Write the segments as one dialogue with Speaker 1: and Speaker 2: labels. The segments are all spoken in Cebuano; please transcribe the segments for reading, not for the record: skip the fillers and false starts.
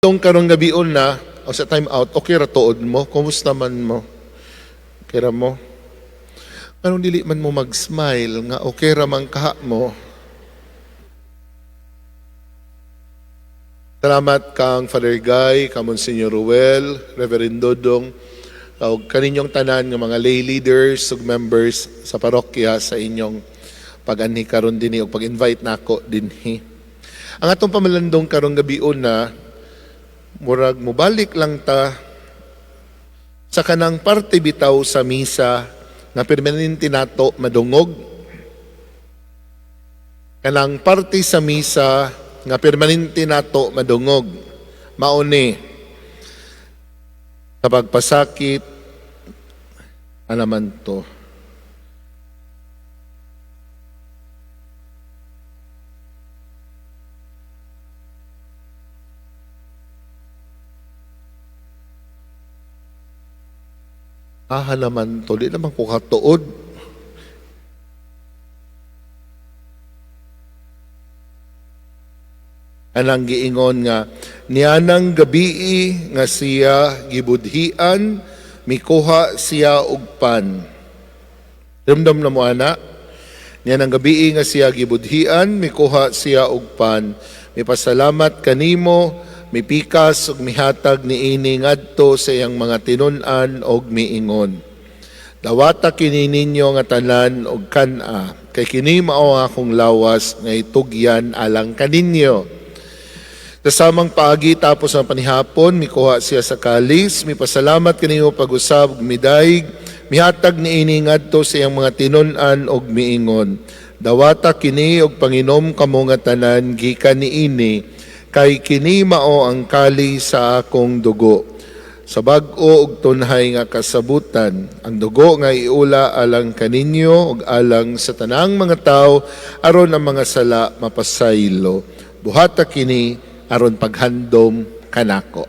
Speaker 1: Tong karong gabion na o sa time out, okay ra tuod mo? Kumusta man mo? Okay ra mo? Anong dili man mo mag-smile nga okay ra man kaha mo? Salamat kang Father Guy, kang Monsignor Ruel, Reverend Dodong, ug kaninyong tanan nga mga lay leaders ug members sa parokya sa inyong pag-anhi karon dinhi ug pag-invite nako dinhi. Ang atong pamalandong karong gabion na murag mobalik lang ta sa kanang parte bitaw sa misa nga permanente nato madungog. Kanang parte sa misa nga permanente nato madungog. Mao ni sa pagpasakit, ano man to? Aha naman to, di naman ko katuod. Anang giingon nga, nianang gabii nga siya gibudhian, mikuha siya og pan. Ramdam na mo, ana? Nianang gabii nga siya gibudhian, mikuha siya og pan. Mipasalamat kanimo, mipikas ug mihatag niini ngadto sa iyang mga tinun-an og miingon. Dawata kini ninyo nga tanan og kan-a, kay kini mao ang akong lawas nga itugyan alang kaninyo. Sa samang paagi tapos ang panihapon, mikuha siya sa kalis, mipasalamat kanimo pag-usab ug midayeg, mihatag niini ngadto sa iyang mga tinun-an og miingon. Dawata kini og panginom kamo nga tanan gikan niini, kay kini mao ang kali sa akong dugo. Sa bag-o ug tunhay nga kasabutan, ang dugo nga iula alang kaninyo ug alang sa tanang mga tawo aron ang mga sala mapasaylo. Buhata kini aron paghandom kanako.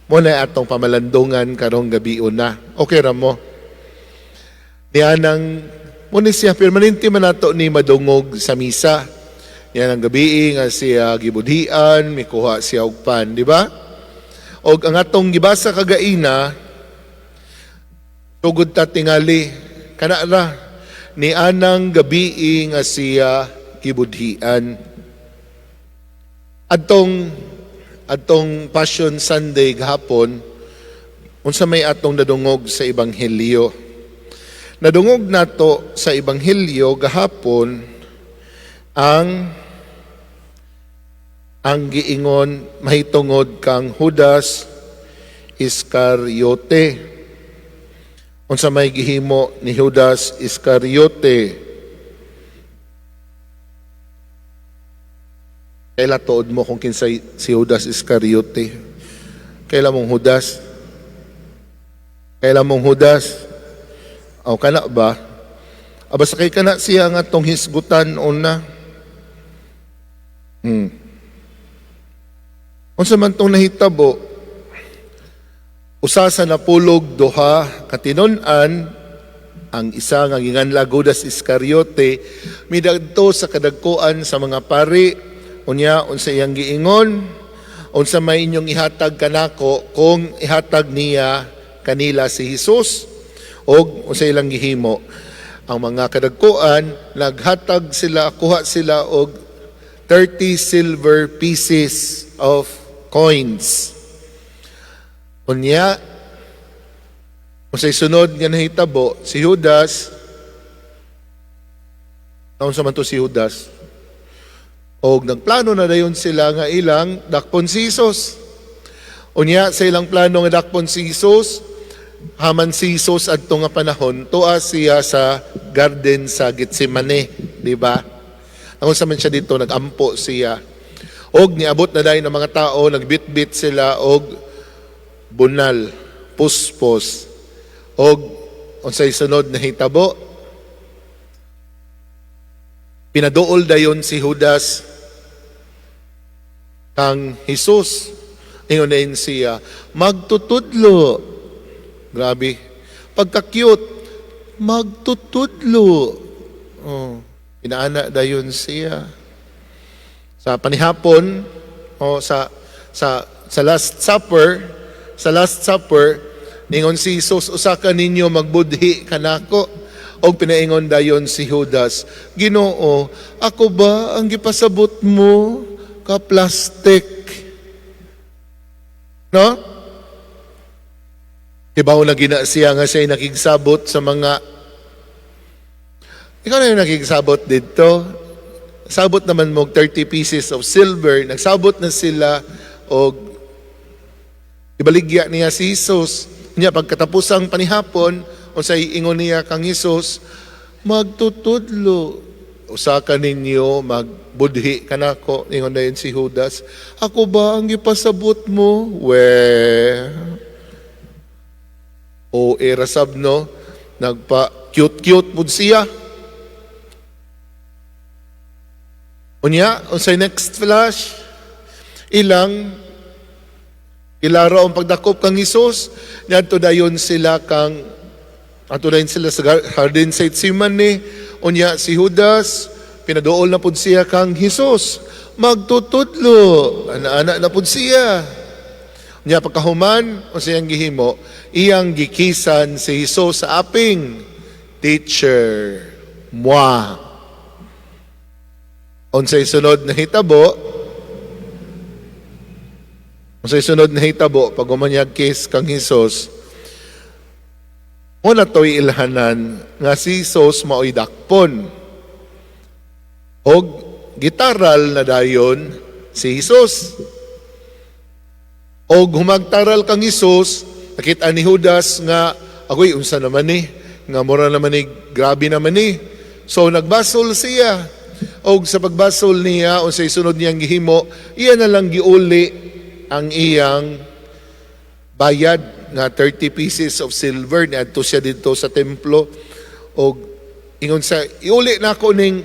Speaker 1: Mo na atong pamalandungan karong gabi una. Okay ra mo? Nianang mo ni siya permanente man nato ni madungog sa misa. Nianang gabi nga siya gibudhian, mikuha siya og pan, di ba? Og ang atong gibasa kagaina, tugod ta tingali kana ra nianang gabi nga siya gibudhian. Adtong Passion Sunday gahapon, unsa may atong nadungog sa ebanghelyo? Nadungog nato sa ebanghelyo gahapon ang giingon mahitungod kang Judas Iscariote. Unsa may gihimo ni Judas Iscariote? Kaila tuod mo kung kinsay si Judas Iscariote? Kaila mong Judas? Kaila mong Judas? O kana ba? Aba sa kay kana siya nga tong hisgutan una. Unsa man tong nahitabo? Usa sa napulog duha katinon-an, ang isa nga ginganla Judas Iscariote, midadto sa kadagkoan sa mga pari. Unya, unsa iyang giingon? Unsa may inyong ihatag kanako kung ihatag niya kanila si Jesus? Og unsa ilang gihimo? Ang mga kadagkoan naghatag sila, kuha sila og 30 silver pieces of coins. Unya, unsay sunod nga nahitabo? Si Judas, naunsa man to si Judas? Og nagplano na dayon sila nga ilang dakpon si Jesus. Unya, sa ilang plano nga dakpon si Jesus, haman si Jesus adto nga panahon, tuwa siya sa garden sa Getsemane, di ba? Ang unsa man siya dito, nagampo siya. Og niabot na dayon ang mga tao, nagbitbit sila og bunal, puspos. Og unsay sunod na hitabo? Pinaduol dayon si Judas kang Jesus. Ingon na siya, magtutudlo. Grabe. Pagka-cute, magtutudlo. Oh, pinaana dayon siya. Sa panihapon, o sa sa Last Supper, sa Last Supper, ningon si Jesus, "Usa ka ninyo magbudhi kanako." Og pinaingon dayon si Judas, "Ginoo, ako ba ang gipasabot mo ka plastic?" No? Hibaw na gina siya nga siya nakigsabot sa mga. Ikaw na yung nakigsabot dito. Sabot naman mo 30 pieces of silver. Nagsabot na sila og ibaligya niya si Jesus. Niya pagkatapusang panihapon, unsay ingon niya kang Jesus? "Magtutudlo, usa ka ninyo magbudhi kanako." Ingon na si Judas, "Ako ba ang gipasabot mo?" We o erasab, no? Nagpa cute cute pud siya. Unya, unsay next flash? Ilang ilaro ang pagdakop kang Hesus. Niadto dayon sila kang ato dayon sila sa hardin sa Getsemane. Unya si Judas pinaduol na pud siya kang Hesus. "Magtutudlo," ana-ana na pud siya. Unya pagkahuman, unsay iyang gihimo? Iyang gikisan si Hesus sa aping. "Teacher, moi." Unsay sunod na hitabo? Unsay sunod na hitabo pag umanyag kiss kang Hesus? Una to'y ilhanan nga si Jesus mao'y dakpon. Og gitaral na dayon si Jesus. Og humagtaral kang Hesus, nakita ni Judas nga, agoy, unsa naman ni, nga mura naman ni, grabe naman ni. So nagbasol siya. Og sa pagbasol niya, o sa sunod niyang gihimo, iya na lang giuli ang iyang bayad nga 30 pieces of silver. Niadto siya didto sa templo og ingon sa, "Iuli na ako ning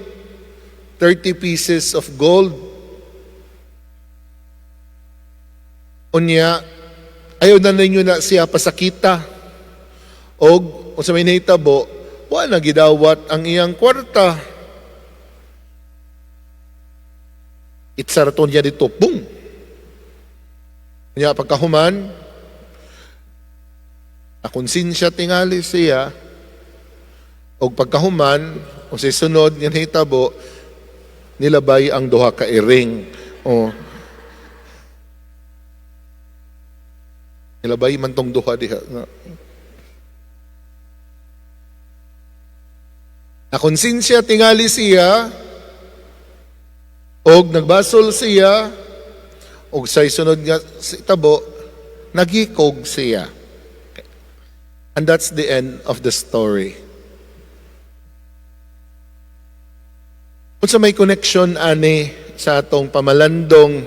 Speaker 1: 30 pieces of gold." Unya ayaw na ninyo na siya pasakita. Og unsa may nahitabo? Wa na gidawat ang iyang kwarta. Itsaraton niya dito, boom. Unya pagkahuman, nakonsensya tingali siya, og pagkahuman, unsay sunod nga nahitabo? Nilabay ang duha ka iring. Oh. Nilabay man tong duha diha. Nakonsensya tingali siya, og nagbasol siya, og say sunod nga si tabo, nagikog siya. And that's the end of the story. Unsa may connection ani sa atong pamalandong,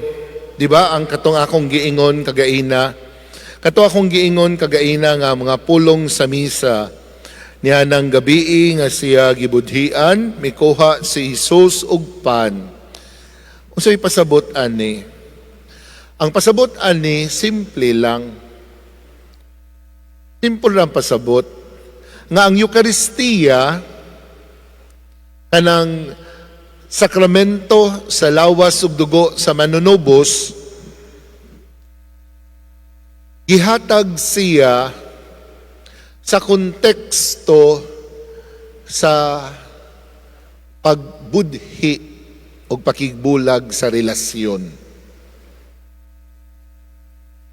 Speaker 1: di ba? Ang katong akong giingon kagaina, kato akong giingon kagaina nga mga pulong sa misa, niya nang gabii nga siya gibudhian, mikuha si Jesus og pan. Unsay pasabot ani? Ang pasabot ani, simple lang. Simple lang pasabot. Nga ang Eukaristiya, kanang sakramento sa lawas ug dugo sa manunubos, gihatag siya sa konteksto sa pagbudhi o pakigbulag sa relasyon.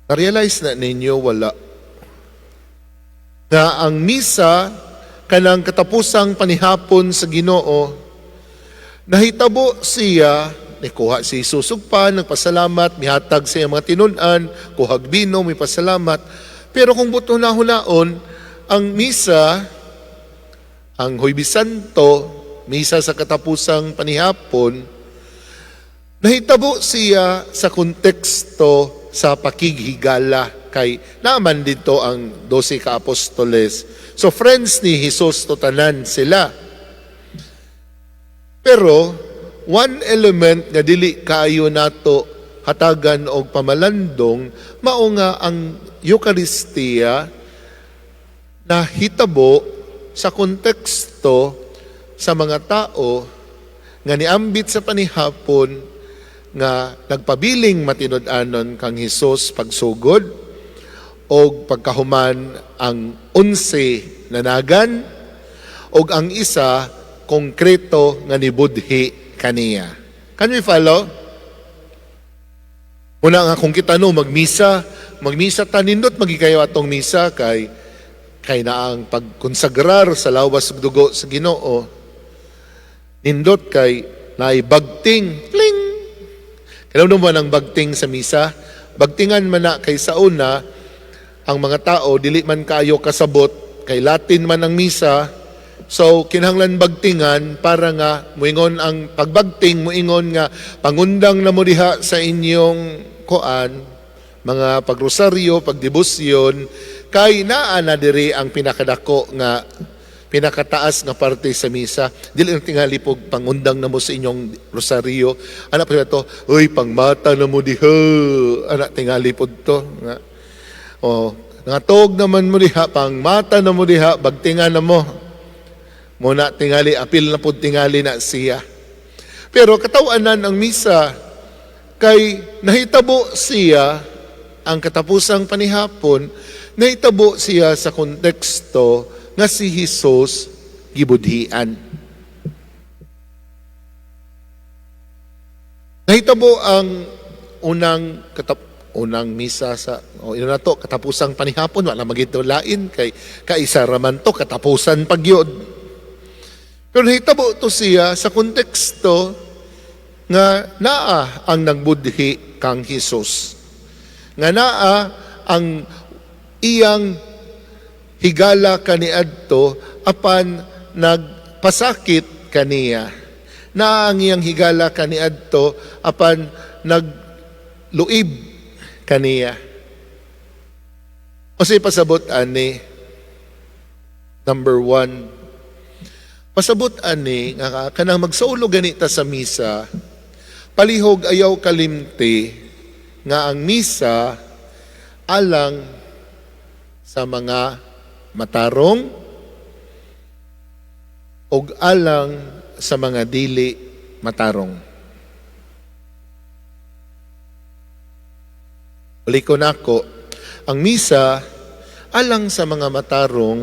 Speaker 1: Na-realize na ninyo, wala? Nga ang misa, kanang katapusang panihapon sa Ginoo, nahitabo siya, nikuha si Jesus og pan, nagpasalamat, mihatag sa iyang mga tinun-an, kuhag bino, may pasalamat. Pero kung buto na hunaon, ang misa, ang Huwebes Santo, misa sa katapusang panihapon, nahitabo siya sa konteksto sa pakighigala kay naaman dito ang 12 ka apostoles. So friends ni Jesus to tanan sila. Pero one element nga dili kaayo nato hatagan og pamalandong mao nga ang Eukaristiya nahitabo sa konteksto sa mga tao nga niambit sa panihapon nga nagpabiling matinud-anon kang Hesus pagsugod og pagkahuman ang 11 nanagan og ang isa konkreto nga nibudhi kaniya. Can we follow? Una nga kung kita no magmisa, magmisa ta, nindot magi kayo atong misa kay kay na ang pagkonsagrar sa lawas ug dugo sa Ginoo. Nindot kay naay bagting, kling. Kailan mo ang bagting sa misa? Bagtingan man na kay sa una ang mga tao dili man kayo kasabot kay Latin man ang misa. So kinahanglan bagtingan para nga muingon ang pagbagting, muingon nga pangundang na mo diha sa inyong koan, mga pagrosaryo, pagdebosyon, kay naa na diri ang pinakadako nga pinakataas nga parte sa misa. Dili lang tingali pog pangundang na mo sa inyong rosaryo. Ana pa to, uy, pangmata na mo diha. Ana tingali pod to. Nga. Oh, ngatog naman mo diha, pangmata na mo diha, bagtingan na mo. Muna tingali, apil na pod tingali na siya. Pero katawanan ang misa kay nahitabo siya ang katapusang panihapon, nahitabo siya sa konteksto nga si Hesus gibudhian. Nahitabo ang unang misa sa o ino na to katapusang panihapon, wala magito lain kay kaisa raman to, katapusan pagyod. Pero nahitabo to siya sa konteksto nga naa ang nagbudhi kang Hesus. Nga naa ang iyang higala kaniadto apan nagpasakit kaniya. Naa ang iyang higala kaniadto apan nagluib kaniya. O pasabot ani? Number one, pasabot ani nga kanang magsaulo ganita sa misa, palihog ayaw kalimti nga ang misa alang sa mga matarong og alang sa mga dili matarong. Uli ko nako, ang misa alang sa mga matarong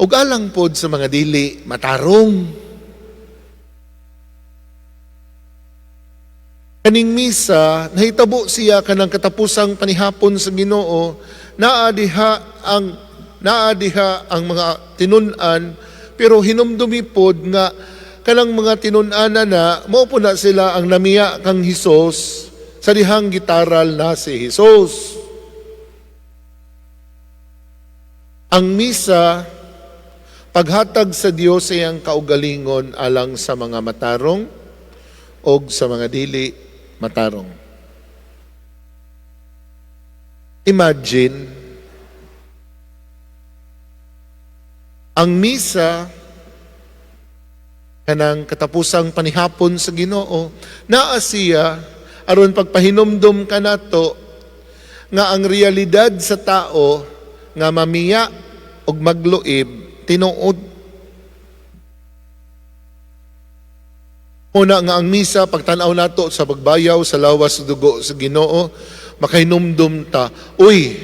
Speaker 1: ug alang pod sa mga dili matarong. Kaning misa, nahitabo siya kanang katapusang panihapon sa Ginoo, naa diha ang mga tinun-an, pero hinumdumi pod nga kanang mga tinun-anan na mao po na sila ang namiya kang Hesus sa dihang gitaral na si Hesus. Ang misa, paghatag sa Dios sa iyang kaugalingon alang sa mga matarong og sa mga dili matarong. Imagine, ang misa kanang katapusang panihapon sa Ginoo, naa siya aron pagpahinumdum kanato nga ang realidad sa tao nga mamiya og magluib tinuod. Una nga ang misa, pagtan-aw nato sa pagbayaw sa lawas ug dugo sa Ginoo, makahinumdum ta, uy,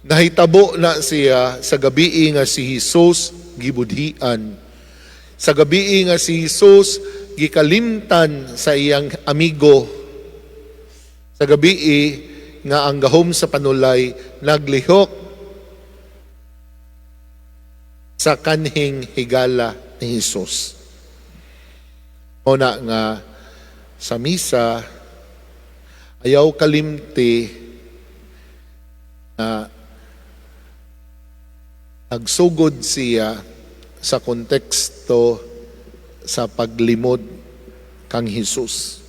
Speaker 1: nahitabo na siya sa gabii nga si Hesus gibudhian. Sa gabii nga si Hesus gikalimtan sa iyang amigo. Sa gabii nga ang gahom sa panulay naglihok sa kanhing higala ni Hesus. Una nga sa misa ayaw kalimti na nagsugod siya sa konteksto sa paglimod kang Hesus.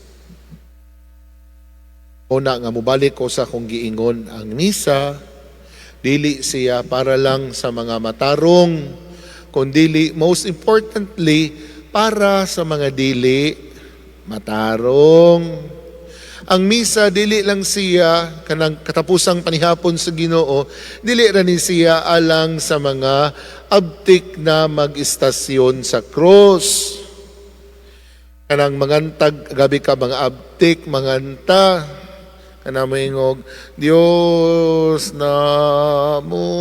Speaker 1: Una nga mobalik ko sa akong giingon, ang misa dili siya para lang sa mga matarong, kundili most importantly para sa mga dili matarong. Ang misa dili lang siya kanang katapusang panihapon sa Ginoo, dili ra ni siya alang sa mga abtik na mag-istasyon sa krus. Kanang mangantag gabi ka mga abtik manganta. Kana moingog, "Diyos namo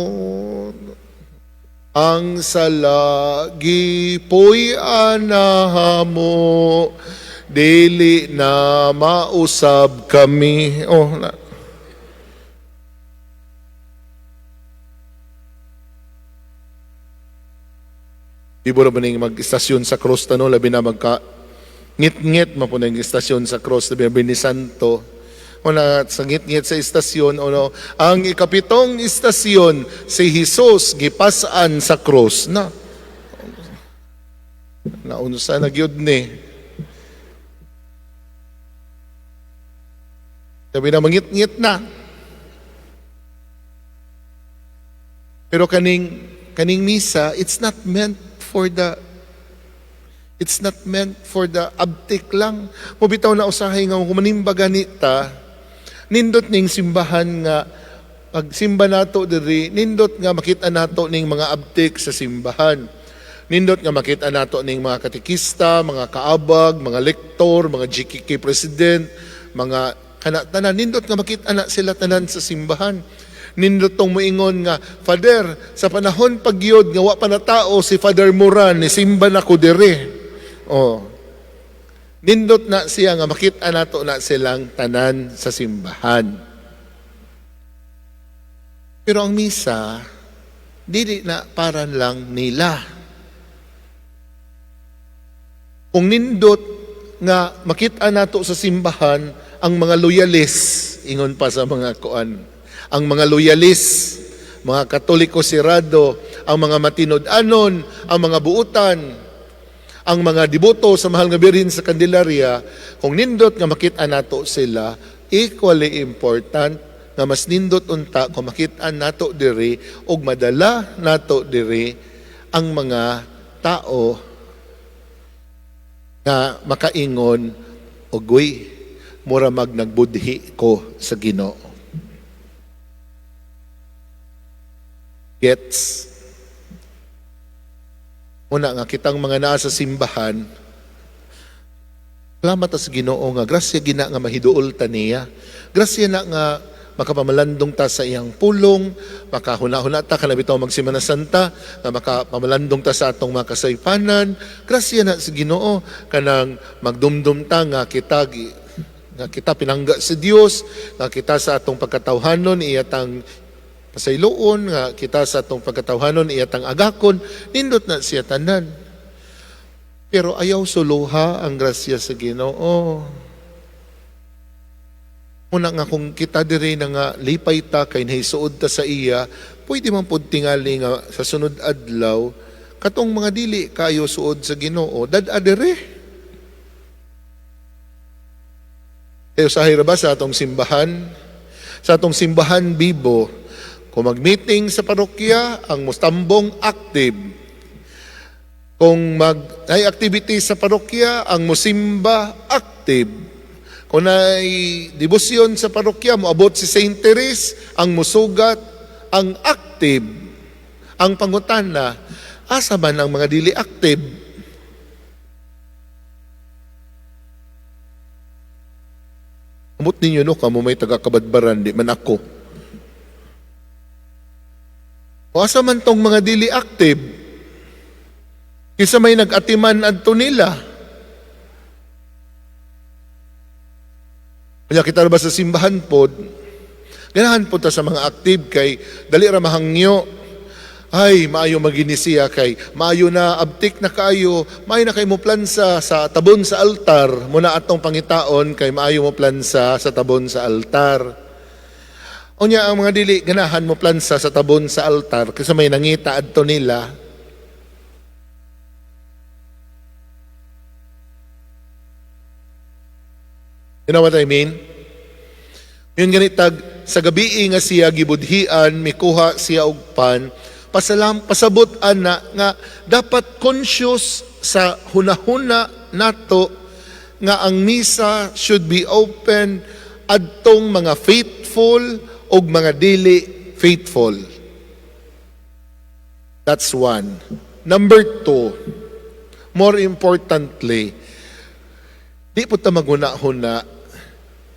Speaker 1: ang sala gipuy-an namo, dili na mausab kami." Oh, na. Di ba ning mag-istasyon sa cross tano, labi na magka ngit-ngit man po ning istasyon sa cross, labi na Binisanto. O na sa ngit-ngit sa istasyon, o no, ang ikapitong istasyon, si Jesus gipas-an sa cross na. Naunsa na gyud ni. Sabi na mangit-ngit na. Pero kaning misa, it's not meant for the abtik lang. Mubitaw na usahay nga kung manimba ganita, nindot ning simbahan nga pag simba nato diri, nindot nga makita nato ning mga abtik sa simbahan. Nindot nga makita nato ning mga katekista, mga kaabag, mga lektor, mga GKK president, mga kana tanan, nindot nga makita na sila tanan sa simbahan. Nindot tong moingon nga, "Father, sa panahon pagyod nga wa pa na tao si Father Moran, ni simba na ko diri." Oh. Nindot na siya nga makita nato na silang tanan sa simbahan. Pero ang misa, dili na para lang nila. Kung nindot nga makita nato sa simbahan ang mga loyalist, ingon pa sa mga kuan, ang mga loyalist, mga Katoliko sirado, ang mga matinud-anon, ang mga buutan, ang mga deboto sa Mahal nga Birhen sa Candelaria, kung nindot nga makita nato sila, equally important nga mas nindot unta kung makita nato diri og madala nato diri ang mga tao nga makaingon, "Ogoy, mura mag nagbudhi ko sa Ginoo." Gets? Una nga kitang mga naa sa simbahan, salamat sa Ginoo nga grasya gina nga mahiduol ta niya. Grasya na nga makapamalandong ta sa iyang pulong, makahuna-huna ta kana bitaw magsimana Santa, nga makapamalandong ta sa atong mga kasaypanan. Grasya na sa Ginoo kanang magdumdum ta nga kita pinangga sa Dios, nga kita sa atong pagkatawhanon iyatang pasayloon, nga kita sa atong pagkatawhanon iyatang agakon, nindot na siya tanan. Pero ayaw suluha ang grasya sa Ginoo. Una nga kung kita diri na nga lipay ta kay nahisuod ta sa iya, pwede man pud tingali nga sa sunod adlaw katong mga dili kayo suod sa Ginoo, dad-a diri. Kayo sa ba sa atong simbahan? Sa atong simbahan bibo, kung mag-meeting sa parokya, ang mustambong active. Kung mag ay activity sa parokya, ang musimba active. Kung ay debosyon sa parokya, moabot si Saint Therese, ang musugat, ang active. Ang pangutana, asa man ang mga dili active? Amot ninyo no, kamo may taga-kabadbaran, di man ako. O asa man tong mga dili active? Kisa may nag-atiman adto nila. Kanya kita ba sa simbahan pod, ganahan pod ta sa mga active kay dali ra mahangyo. Ay, maayo maginisiya kay maayo na abtik na kaayo, maayo na kay mo plansa sa tabon sa altar, muna atong pangitaon kay maayo mo plansa sa tabon sa altar. Unya ang mga dili ganahan mo plansa sa tabon sa altar kasi may nangita adto nila. You know what I mean? Yun ganitag sa gabi nga siya gibudhian, mikuha siya og pan, pasabot ana nga dapat conscious sa hunahuna nato nga ang misa should be open adtong mga faithful og mga dili faithful. That's one. Number two, more importantly, di po ta maghuna-huna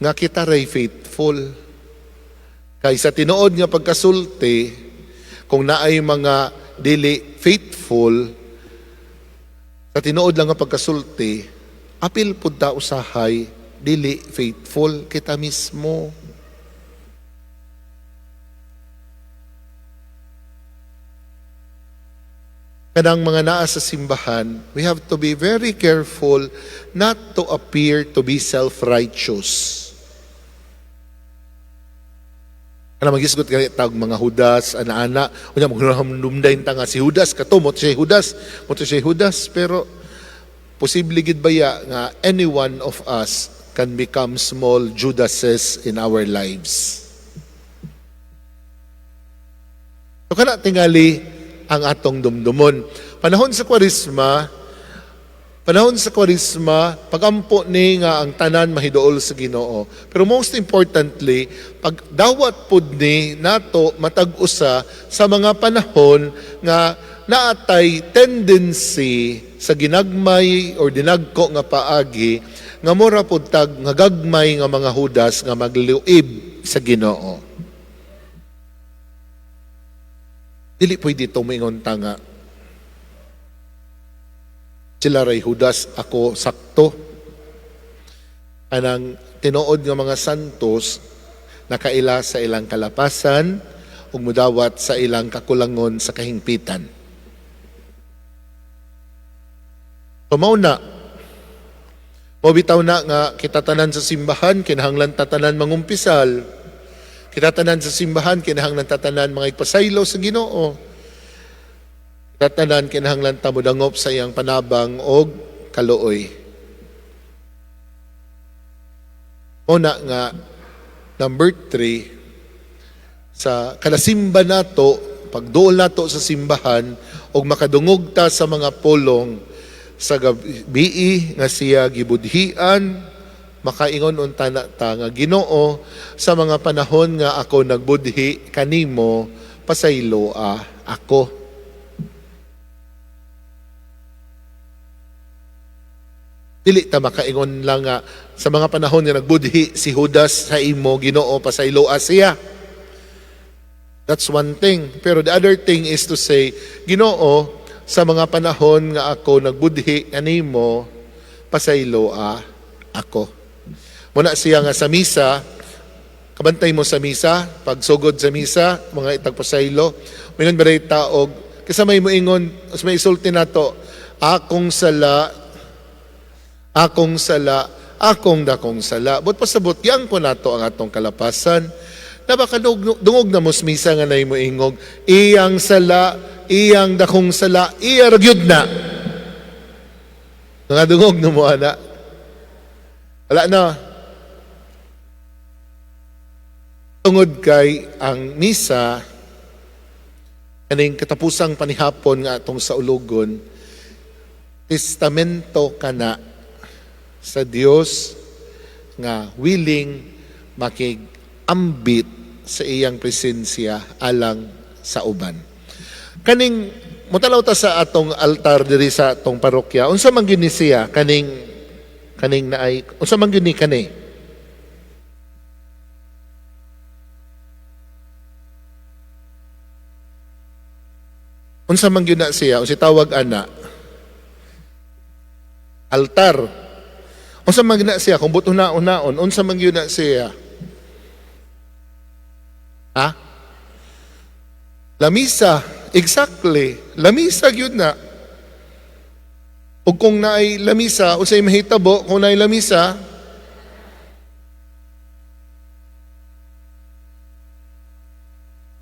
Speaker 1: Nga kita ray faithful. Kay sa tinuod nga pagkasulti, kung naay mga dili faithful, sa tinuod lang nga pagkasulti, apil pud ta usahay dili faithful kita mismo. Kanang mga naa sa simbahan, we have to be very careful not to appear to be self-righteous. Kana magisgot kay tag mga Judas, ana-ana, unya maghinumdumday ta nga si Judas kato mo siya Judas, mo siya Judas, pero posible gid baya nga any one of us can become small Judases in our lives. So kana tingali ang atong dumdumon. Panahon sa Kwaresma, pagampo ni nga ang tanan mahiduol sa Ginoo. Pero most importantly, pagdawat pud ni nato matag usa sa mga panahon nga naatay tendency sa ginagmay or dinagko nga paagi nga mura pud tag nga gagmay nga mga Judas nga magluib sa Ginoo. Dili pwede ito moingon ta nga sila ray Judas, ako sakto. Anang tinuod nga mga santos nakaila sa ilang kalapasan ug mudawat sa ilang kakulangon sa kahingpitan. So mao na, mao bitaw na nga kita tanan sa simbahan kinahanglan tatanan mangumpisal. Kita tanan sa simbahan kinahanglan tatanan mga ipasaylo sa Ginoo. Kita tanan kinahanglan ta modangop sa iyang panabang og kaluoy. Mao na nga number 3 sa kalasimba nato, pagduol nato sa simbahan og makadungog ta sa mga pulong sa gabii nga siya gibudhian, makaingon unta na ta nga, "Ginoo, sa mga panahon nga ako nagbudhi kanimo, pasayloa ako." Dili ta makaingon lang nga sa mga panahon nga nagbudhi si Judas sa imo, Ginoo, pasayloa siya. That's one thing. Pero the other thing is to say, "Ginoo, sa mga panahon nga ako nagbudhi kanimo, pasayloa ako." Muna siya nga sa misa, kabantay mo sa misa, pagsugod sa misa, mga itagpasaylo, moingon ba taog, kasi may moingon, may isulti nato, "Akong sala, akong sala, akong dakong sala." But pasabot, yang ko nato ang atong kalapasan. Na baka dungog na mo sa misa nga nay moingog, "Iyang sala, iyang dakong sala, iya ragyud na." Nga dungog na mo, ana. Wala na. Tungod kay ang misa, kaning katapusang panihapon nga atong saulugon, testamento kana sa Dios nga willing makig-ambit sa iyang presensya alang sa uban. Kaning motanaw ta sa atong altar diri sa atong parokya, unsa man gyud ni siya kaning naay, unsa man gyud ni kani? Unsa man gyud na siya, unsa tawag ana? Altar. Unsa man gyud na siya kung buto na unaon, unsa man gyud na siya? Ha? Lamisa, exactly. Lamisa gyud na. Ug kung naay lamisa, unsay mahitabo kung naay lamisa?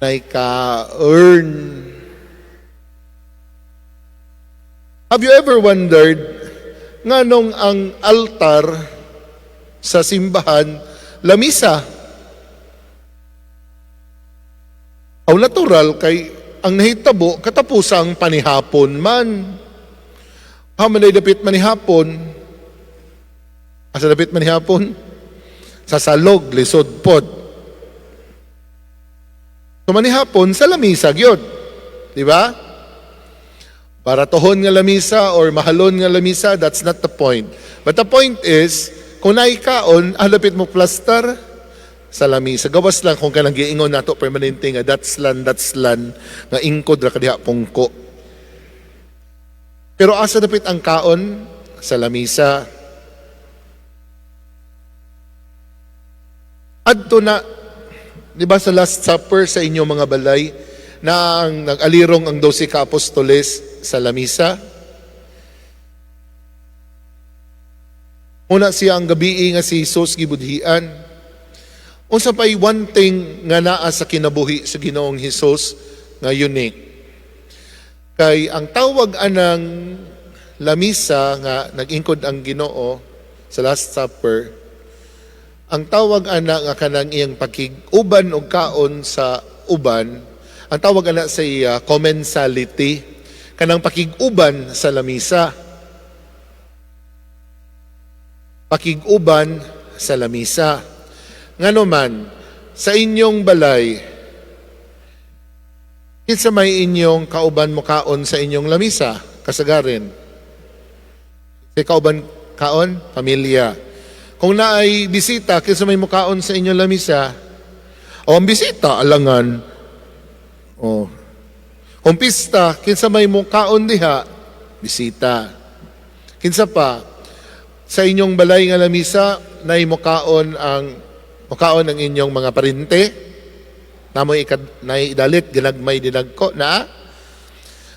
Speaker 1: Naay ka-earn. Have you ever wondered nganong ang altar sa simbahan lamisa? Aw natural kay ang nahitabo katapusang panihapon man. Ha man dapit manihapon? Asa dapit manihapon? Sa salog, lisod pod. So manihapon sa lamisa gyud. Di ba? Baratohon nga lamisa or mahalon nga lamisa, that's not the point. But the point is, Kung naikaon, dapit mo plastar sa lamisa. Gawas lang kung kanang giingon nato permanente nga datslan, datslan, nga ingkod ra kadiha pungko. Pero asa dapit ang kaon? Sa lamisa. Adto na, di ba, sa Last Supper sa inyong mga balay, na ang nag-alirong ang 12 ka apostoles sa lamisa? Una siya ang gabii nga si Jesus gibudhian. Unsa pa'y one thing nga naa sa kinabuhi sa Ginoong Hesus nga unique? Kay ang tawag anang lamisa nga nag-ingkod ang Ginoo sa Last Supper, ang tawag ana nga kanang iyang pakig-uban og kaon sa uban, ang tawag ana sa iya commensality, kanang pakig-uban sa lamisa. Pakig-uban sa lamisa. Ngano man, sa inyong balay, kinsa may inyong kauban mo kaon sa inyong lamisa, kasagarin? Sa kauban kaon, pamilya. Kung naay bisita, kinsa may mukaon sa inyong lamisa? O ang bisita, alangan. O. Kung pista, kinsa may mukaon diha? Bisita. Kinsa pa? Sa inyong balay nga lamisa, naay mukaon ang inyong mga parente? Namoy ikad, naay idalit, ginagmay dinagko, na?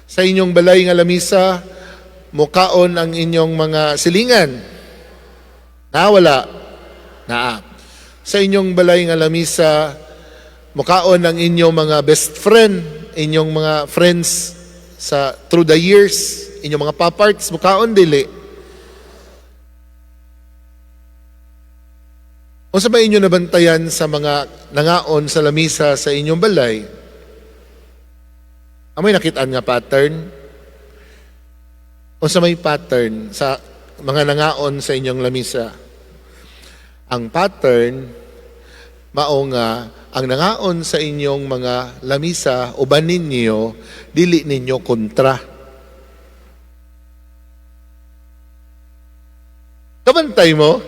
Speaker 1: Sa inyong balay nga lamisa, mukaon ang inyong mga silingan? Na wala? Naa. Sa inyong balay nga lamisa, mukaon ang inyong mga best friend, inyong mga friends sa through the years, inyong mga paparts, mukaon dili? Unsa ba inyo nabantayan sa mga nangaon sa lamisa sa inyong balay? Amoy nakitaan nga pattern? Unsa may pattern sa mga nangaon sa inyong lamisa? Ang pattern mao nga ang nangaon sa inyong mga lamisa uban ninyo, dili ninyo kontra. Kabantay mo?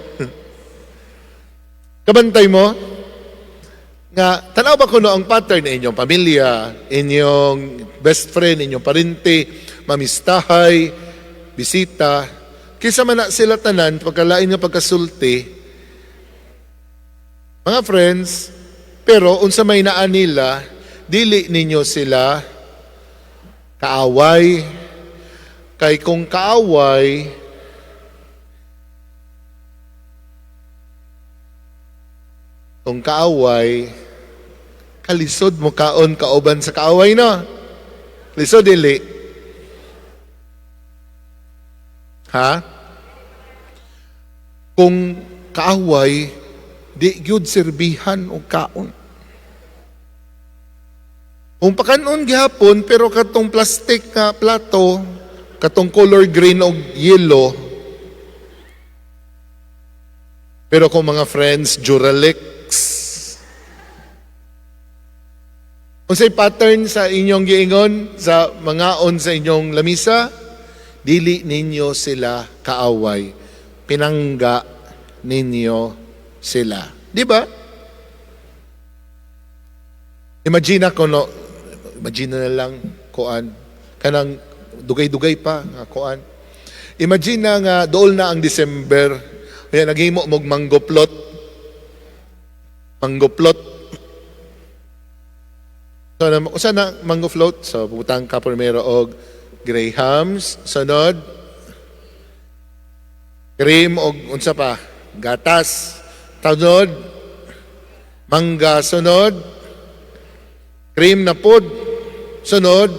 Speaker 1: Kabantay mo? Nga, tanaw ba kuno ang pattern na inyong pamilya, inyong best friend, inyong parente, mamistahay, bisita, kaysa man na sila tanan, pagkalain nga pagkasulti, mga friends, pero unsa may naa nila, dili ninyo sila kaaway. Kay kung kaaway, kalisod mo kaon kauban sa kaaway, no? Lisod dili? Ha? Kung kaaway, di gyud serbihan og kaon. Kung pakanon gihapon, pero katong plastic nga plato, katong color green og yellow, pero kung mga friends, Duralex. Unsay pattern sa inyong giingon, sa mga on sa inyong lamisa, dili ninyo sila kaaway. Pinangga ninyo sila. Di ba? Imagine ako, no, imagine na lang, kuan, kanang dugay-dugay pa, nga kuan. Imagine na nga, dool na ang December, kaya naghimo mog mango plot. Mango plot. So, usa na mango float? So, butang ka primero og grahams, sunod, cream og unsa pa, gatas, tanod, mangga, sunod, cream na pod, sunod,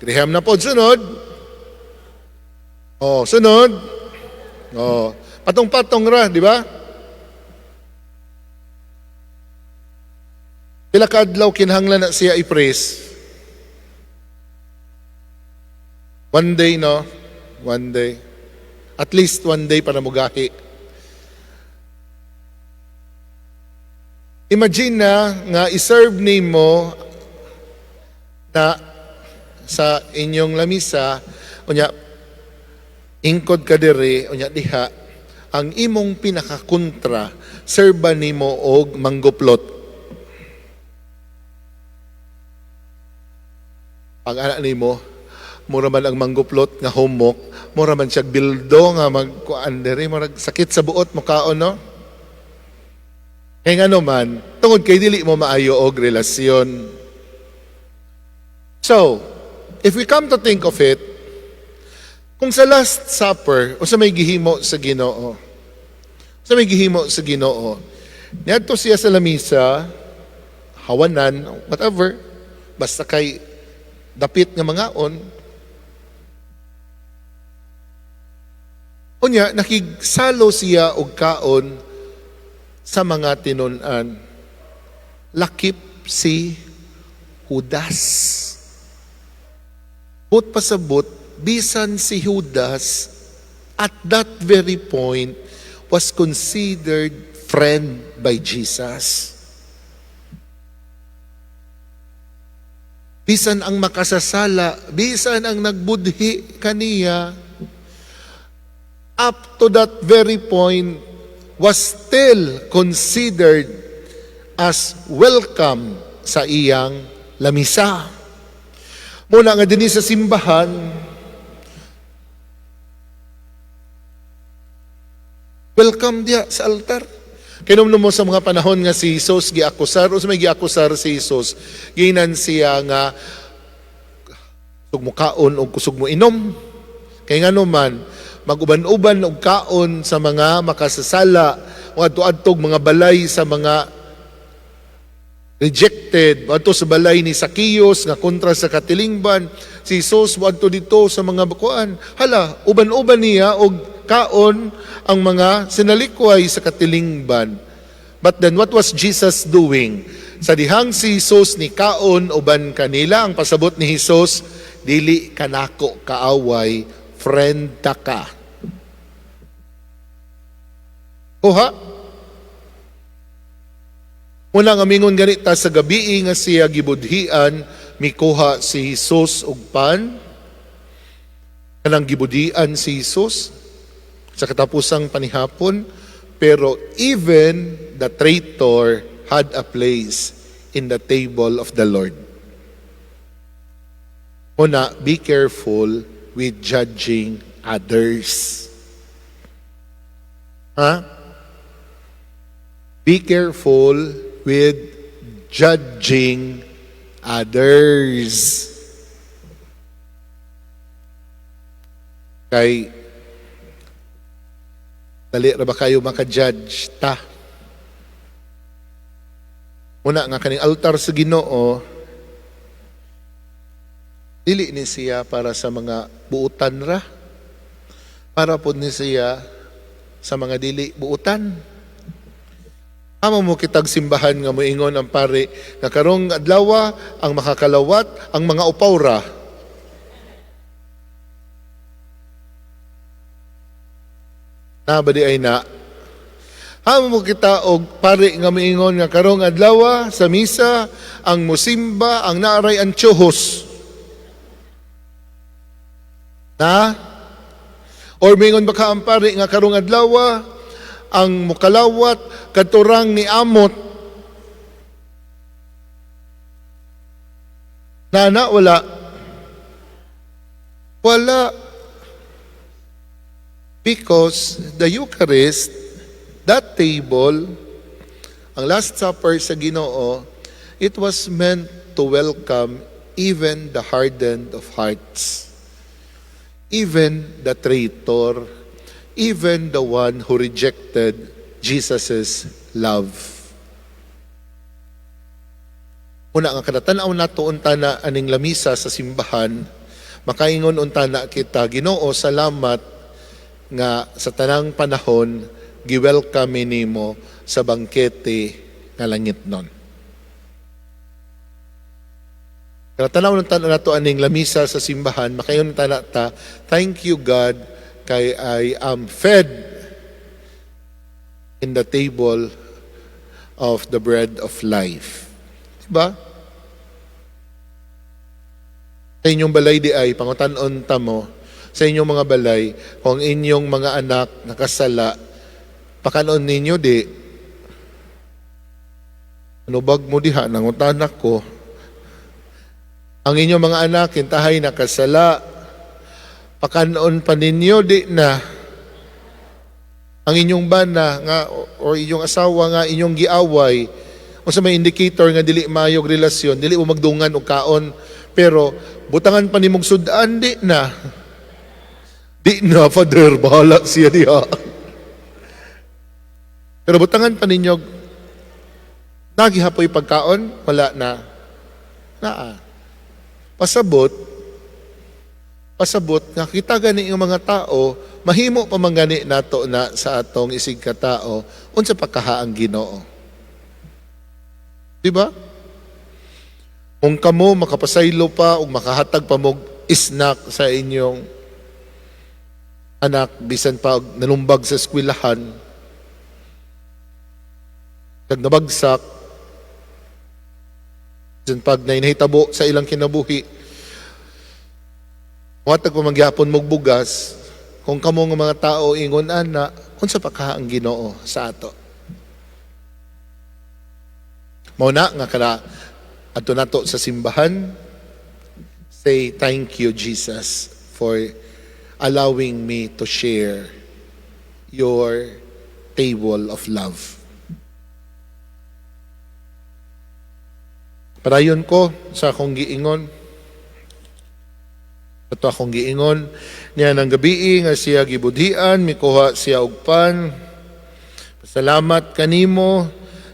Speaker 1: graham na pod, sunod, oh, sunod, oh, patong-patong ra, di ba? Pila ka adlaw kinahanglan na siya i-praise? One day, no? One day. At least one day para mugahi. Imagine na nga iserve nimo na sa inyong lamisa, unya ingkod ka diri, unya diha, Ang imong pinakakontra, serba nimo og mangguplot. Pag anak nimo, mura man ang mangguplot nga humok, mura man siya bildo nga magkuan diri, murag sakit sa buot mo kaon, no? Kay ngano man, tungod kay dili mo maayo og relasyon. So, if we come to think of it, kung sa Last Supper, unsa may gihimo sa Ginoo? Unsa may gihimo sa Ginoo? Niadto siya sa lamisa, hawanan, whatever, basta kay dapit nga mangaon. Unya, nakigsalo siya og kaon sa mga tinun-an. Lakip si Judas. Buot pasabot, bisan si Judas, at that very point, was considered friend by Jesus. Bisan ang makasasala, bisan ang nagbudhi kaniya, up to that very point, was still considered as welcome sa iyang lamisa. Muna nga dinhi sa simbahan, welcome diya sa altar. Kinumno mo sa mga panahon nga si Jesus giakusar, o sa may giakusar si Jesus, ginan siya nga kusog mo kaon o kusog mo inom. Kay ngano man, maguban-uban og kaon sa mga makasasala, o adto-adtog mga balay sa mga rejected, adto sa balay ni Zacchaeus nga kontra sa katilingban, si Jesus moadto dito sa mga bakuan. Hala, uban-uban niya og kaon ang mga sinalikway sa katilingban. But then what was Jesus doing? Sa dihang si Jesus ni kaon uban kanila, ang pasabot ni Jesus, dili kanako kaaway, friend ta ka. Kuha? Muna nga mingon ganita sa gabii nga siya gibudhian, mikuha si Jesus og pan. Kanang gibudhian si Jesus sa katapusang panihapon, pero even the traitor had a place in the table of the Lord. Una, be careful with judging others. Ha? Be careful with judging others. Kay dali ra ba kayo maka-judge ta? Una nga kaning altar sa Ginoo, dili ni siya para sa mga buutan ra. Para pod ni siya sa mga dili buutan. Amo mo kitag simbahan nga moingon ang pare nga karong adlaw ang makakalawat ang mga upaw ra. Na ba di ay na? Amo mo kita og pare nga moingon nga karong adlaw sa misa ang musimba ang naaray ang tsuhos. Na? Or moingon ba ka ang pare nga karong adlaw ang mukalawat katurang ni amot? Nana, wala. Wala. Because the Eucharist, that table, ang Last Supper sa Ginoo, it was meant to welcome even the hardened of hearts, even the traitor, even the one who rejected Jesus' love. Una nga kada-tan-aw nato unta na aning lamisa sa simbahan, makaingon unta na kita, Ginoo, salamat nga sa tanang panahon gi-welcome nimo sa bangkete nga langit nun. Kada-tan-aw unta nato aning lamisa sa simbahan, makaingon unta na ta, thank you God kay I am fed in the table of the bread of life. Diba? Sa inyong balay di ay, pangutan-on ta mo, sa inyong mga balay, kung inyong mga anak nakasala, Pakanon ninyo di. Ano bag mo diha, nangutana ko. Ang inyong mga anak, kintahay nakasala. Pakanon pa ninyo, di na. Ang inyong bana nga or inyong asawa nga inyong giaway, unsa may indicator nga dili maayog relasyon? Dili mo magdungan og kaon, pero butangan pa nimong sud-an, di na. Di na, Father, bahala siya diha. Pero butangan pa ninyo, nagihapoy pagkaon, wala na. Naa. Pasabot nga kita gani yung mga tao, mahimo pa man gani nato na sa atong isig katao, unsa pa kaha ang Ginoo. Di ba? Kung kamo makapasaylo pa o makahatag pa mo snack sa inyong anak bisan pa og nanumbag sa eskwelahan, kag nabagsak, bisan pag nainahitabo sa ilang kinabuhi, muhatag pa magyapon mog bugas, kung kamo nga mga tao ingon ana, unsa pa kaha ang Ginoo sa ato? Mao na nga kada adto nato sa simbahan, say, "Thank you, Jesus, for allowing me to share your table of love." Padayon ko sa akong giingon. Ato akong giingon, niya ng gabii nga siya gibudhian, mikuha siya og pan. Salamat kanimo,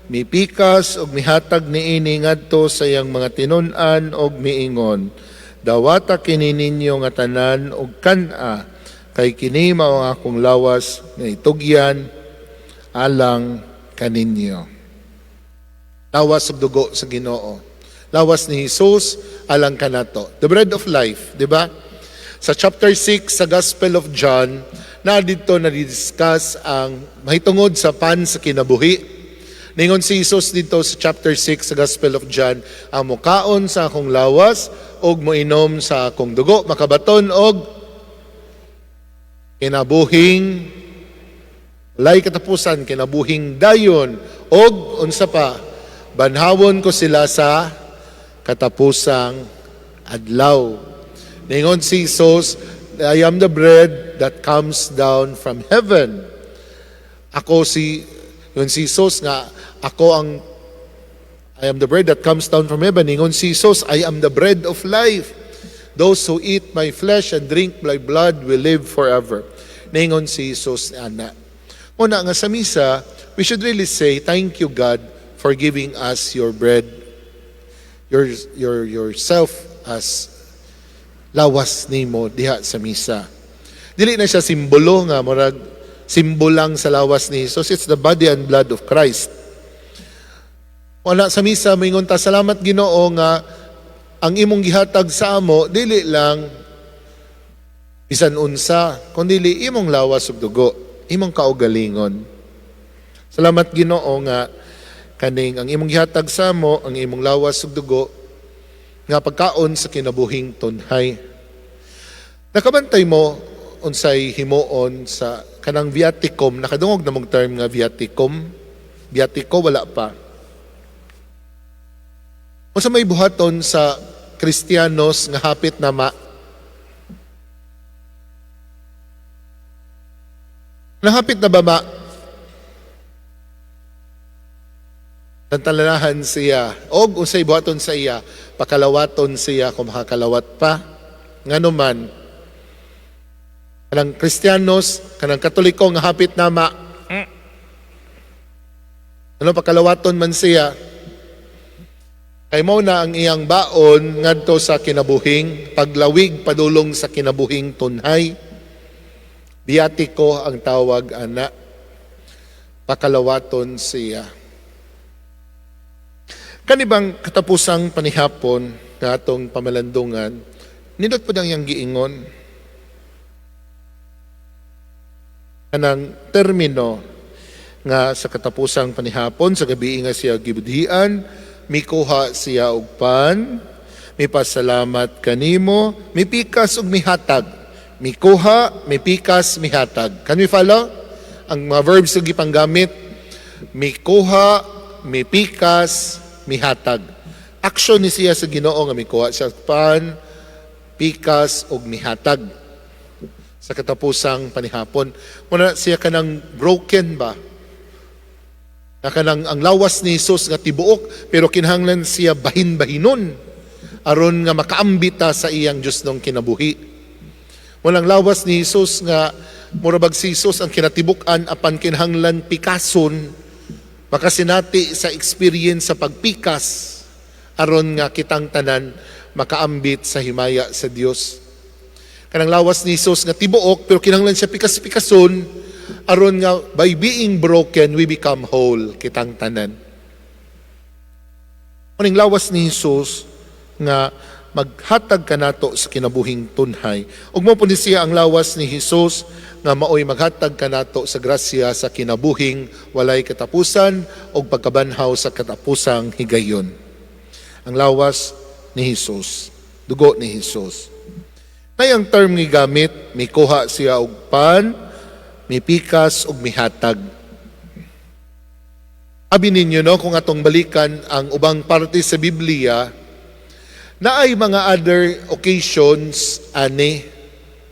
Speaker 1: mipikas og mihatag niini ngadto sa iyang mga tinun-an og miingon, "Dawata kini ninyo nga tanan og kan-a, kay kini mao ang akong lawas nga itugyan alang kaninyo." Lawas ug dugo sa Ginoo. Lawas ni Jesus alang kanato. The bread of life, di ba? Sa chapter 6 sa Gospel of John, na dito na discuss ang mahitungod sa pan sa kinabuhi. Ningon si Jesus dito sa chapter 6 sa Gospel of John, "Ang mukaon sa akong lawas ug moinom sa akong dugo, makabaton og kinabuhing walay katapusan, kinabuhing dayon, og unsa pa, banhawon ko sila sa katapusang adlaw." Ningon si Jesus, "I am the bread that comes down from heaven." Ako si, yun si Jesus nga, ako ang, "I am the bread that comes down from heaven." Ningon si Jesus, "I am the bread of life. Those who eat my flesh and drink my blood will live forever." Ningon si Jesus ana. Muna nga sa misa, we should really say, "Thank you, God, for giving us your bread, yourself as lawas nimo diha sa misa." Dili na siya simbolo nga murag simbol lang sa lawas ni Jesus. It's the body and blood of Christ. Wala sa misa, moingon ta, "Salamat, Ginoo, nga ang imong gihatag sa amo dili lang bisan unsa, kundi imong lawas ug dugo, imong kaugalingon. Salamat, Ginoo, nga kaning ang imong gihatag sa amo ang imong lawas ug dugo nga pagkaon sa kinabuhing tunhay." Nakabantay mo unsay himuon sa kanang viaticum? Nakadungog na mong term nga viaticum? Viatico, wala pa. Unsa may buhaton sa Kristiyanos nga hapit na ma? Nahapit na ba ma? Tantalanahan siya. Og unsay buhaton sa iya? Pakalawaton siya kung makakalawat pa. Ngano man kanang Kristiyanos, kanang Katoliko nga hapit na ma? Ano, pakalawaton man siya? Kay mao na ang iyang baon ngadto sa kinabuhing paglawig padulong sa kinabuhing tunhay. Biatiko ang tawag ana. Pakalawaton siya. Kanibang katapusang panihapon nga atong pamalandungan, nindot po ang iyang giingon. Kanang termino nga sa katapusang panihapon, sa gabi nga siya gibudhian, mikuha siya og pan, mipasalamat kanimo, mipikas og mihatag. Mikuha, mipikas, mihatag. Can we follow? Ang mga verbs nga gipanggamit, mikuha, mipikas, mihatag. Action ni siya sa Ginoo nga mikuha siya pan, pikas ug mihatag sa katapusang panihapon. Muna siya kanang broken ba? Na kanang ang lawas ni Jesus nga tibuok, pero kinahanglan siya bahin-bahinon aron nga makaambita sa iyang Diyosnong kinabuhi. Walang lawas ni Jesus nga mura bag si Jesus ang kinatibuk-an, apan kinahanglan pikason, makasinati sa experience sa pagpikas aron nga kitang tanan makaambit sa himaya sa Dios. Kanang lawas ni Jesus nga tibuok, pero kinahanglan siya pikas-pikason aron nga by being broken we become whole, kitang tanan. Maning lawas ni Jesus nga maghatag kanato sa kinabuhing tunhay. Ug mao po ni siya ang lawas ni Jesus nga maoy maghatag kanato sa grasya sa kinabuhing walay katapusan ug pagkabanhaw sa katapusang higayon. Ang lawas ni Jesus, dugo ni Jesus. Nay ang term nga gamit, mikuha siya og pan, mipikas ug mihatag. Abi ninyo, no, kung atong balikan ang ubang parte sa Biblia, naay mga other occasions ani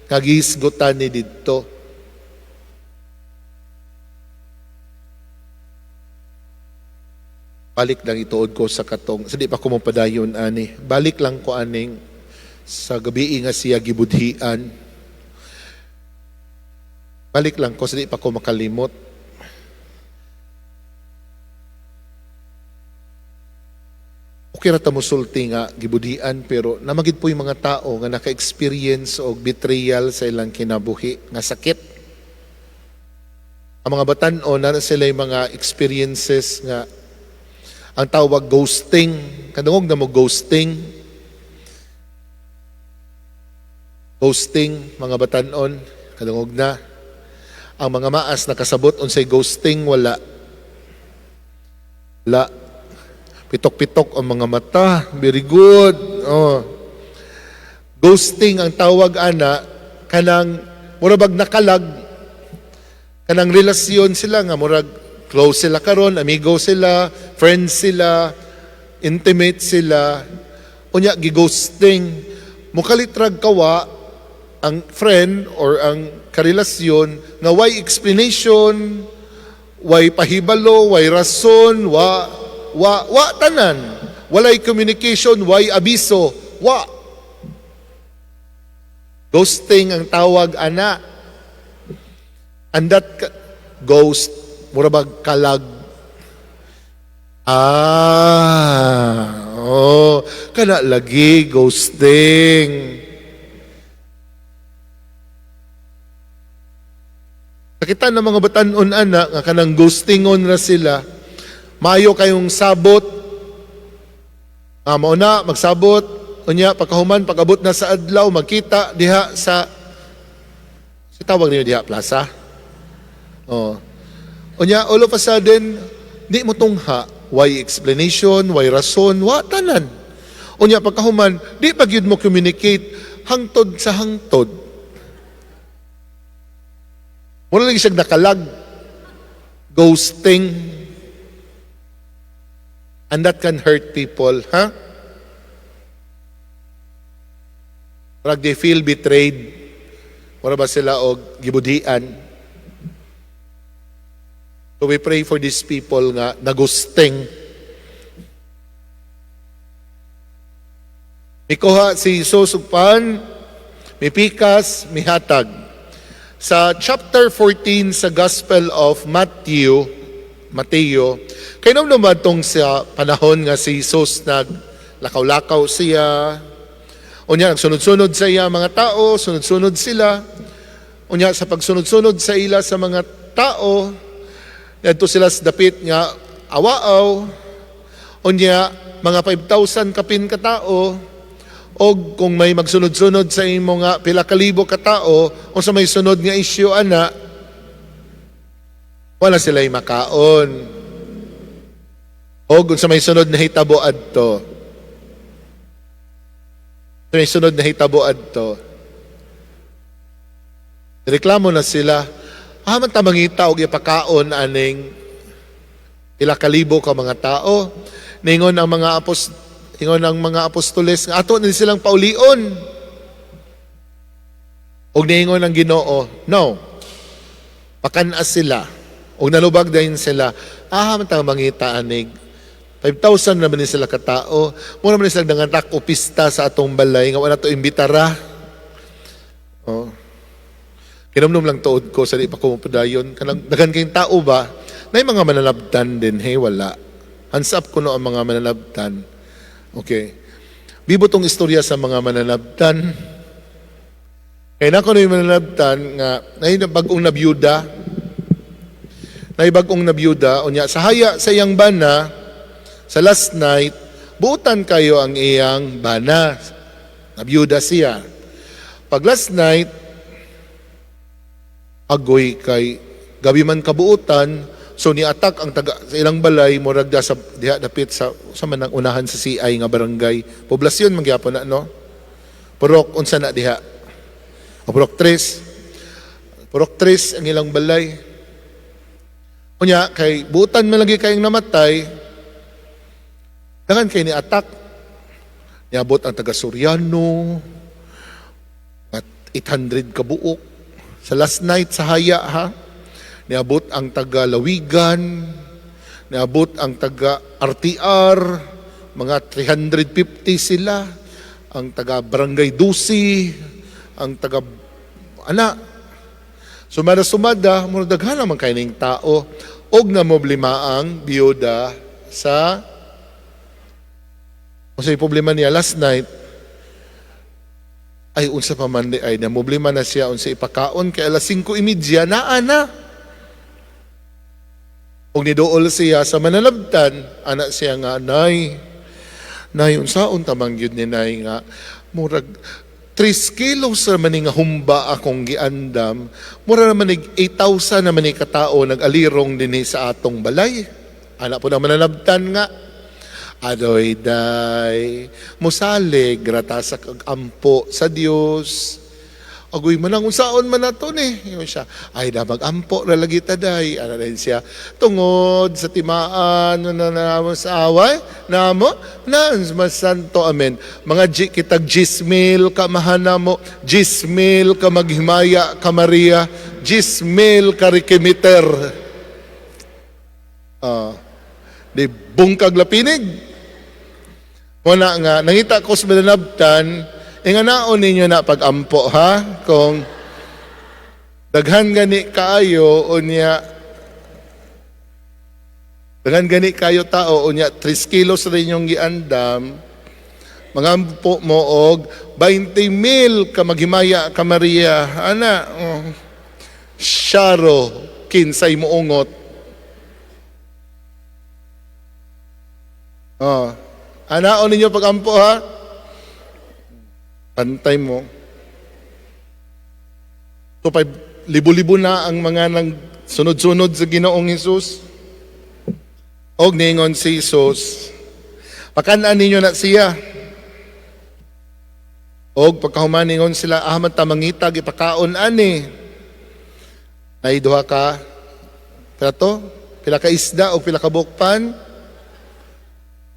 Speaker 1: nga gihisgutan ni didto. Balik lang ituod ko sa katong, sa di pa ko mapadayon ani. Balik lang ko aning sa gabi nga siya gibudhian. Balik lang ko sa di pa ko makalimot. Okay ra ta mosulti nga gibudhian, pero namagid po yung mga tao nga naka-experience og betrayal sa ilang kinabuhi nga sakit. Ang mga batan-on na sila yung mga experiences nga ang tawag ghosting. Kadungog na mo ghosting. Ghosting, mga batan-on, kadungog na. Ang mga maas nakasabot unsay ghosting, wala. Wala. Pitok-pitok ang mga mata. Very good. Oh. Ghosting ang tawag ana, kanang murag nakalag, kanang relasyon sila nga murag close sila karon, amigo sila, friends sila, intimate sila. Unya gighosting. Mukalitrag kawa ang friend or ang karelasyon nga way explanation, way pahibalo, way rason, wa wa wa tanan. Walay communication, way abiso, wa. Ghosting ang tawag ana. And that ghost, mura bag kalag. Ah, oh, kana lagi ghosting. Nakita ng mga batan-on ana nga kanang ghostingon ra sila. Maayo kayong sabot. Ah, mao na magsabot. Unya pagkahuman, pag-abot na sa adlaw, magkita diha sa, si tawag niyo diha, plaza. Oh. Unya all of a sudden di mo tungha, why explanation, why rason, wa tanan. Unya pagkahuman di pa gyud mo communicate hangtod sa hangtod. Wala lagi siyang nakalag. Ghosting. And that can hurt people, ha? Parang they feel betrayed. Wala ba sila og gibudhian? So we pray for these people nga nagusting. Mikuha si Jesus og pan, mipikas, mihatag. Sa chapter 14 sa Gospel of Matthew, Mateo, kay naman tong sa panahon nga si Jesus naglakaw-lakaw siya. Unya, nagsunod-sunod sa iya mga tao, sunod-sunod sila. Unya, sa pagsunod-sunod sa ila sa mga tao, adto sila sa dapit nga awaaw. Unya, mga 5,000 kapin ka tao, og kung may magsunod-sunod sa imo nga pila ka libo ka tao, unsa may sunod nga issue ana, wala sila'y makaon. Og unsa may sunod na hitabo adto? May sunod na hitabo adto. Reklamo na sila. Ah, man ta mangita og ipakaon aning pila ka libo ka mga tao. Ningon ang mga apostoles nga ato ni silang paulion. Og niingon ang Ginoo, "No. Pakan-a sila." Og nalubag dayon sila. Ah, man ta mangita anig 5,000 naman ni sila katao. Mura man ni sila nanganak o pista sa atong balay nga wala to imbitara. Oh. Kinumnum lang tuod ko sa di pa ko mapadayon. Kanang daghan kayong tao ba? Nay mga mananabtan din, hey, wala. Hands up kuno ang mga mananabtan. Okay. Bibo tong istorya sa mga mananabtan. Kay nako na yung mananabtan nga nay bagong nabiyuda. Nay bagong nabiyuda unya sa haya sa iyang bana sa last night, buutan kayo ang iyang bana. Nabiyuda siya. Pag last night, agoy kay gabi man kabuutan, so ni-attack ang taga sa ilang balay, murag da sa diha dapit sa manang unahan sa CI nga barangay, Poblasyon man gyapon na, no? Purok unsa na diha? O Purok Tres. Purok Tres ang ilang balay. Unya kay buutan man lagi kayong namatay, daghan kay ni attack. Niabot ang taga Soriano at 800 kabuok sa last night sa haya, ha. Niabot ang taga Lawigan, niabot ang taga RTR, mga 350 sila, ang taga Barangay Dusi, ang taga ana. Sumada sumada, mura daghan naman kay ning tao og namroblema ang biyuda sa unsay problema niya last night. Ay, unsa pa man di ay namroblema na siya unsa ipakaon kay alas 5:30 naa na. Og niduol siya sa manalabtan, ana siya nga, "Nay, nay, unsaon ta man gyud ni, nay, nga murag 3 kilos ra man ni nga humba akong giandam, mura naman nig 8,000 naman ni katao nag-alirong dinhi sa atong balay." Ana po na manalabtan nga, "Adoy day, musalig ra ta sa ampo sa Dios." "Agoy man ang unsaon man nato ni." Ingon siya, "Ay da, mag-ampo ra lagi ta, day." Ana din siya, "Tungod sa timaan na namo sa away, namo, na mas santo, amen. Mga G, kitag 10,000 ka mahanamo, 10,000 ka maghimaya ka Maria, 10,000 ka rikimiter." Ah, di bungkag lapinig. Muna nga, nangita ko sa mananabtan, inganaon ninyo na pag-ampo, ha? Kung daghan gani kaayo, unya, daghan gani kayo tao, unya, 3 kilos rin yung giandam, mangampo mo og 20 mil ka maghimaya ka Maria, ana, oh, syaro, kinsay muungot. Oh. Anaon ninyo pag-ampo, ha? Pantay mo. So, libo-libo na ang mga nang sunod-sunod sa Ginoong Hesus. Og ningon si Jesus, "Pakan-an ninyo na siya." Og pagkahuman ningon sila, "Aha man ta mangitag ipakaon ani? Nay duha ka plato, pila ka isda o pila ka bukpan?"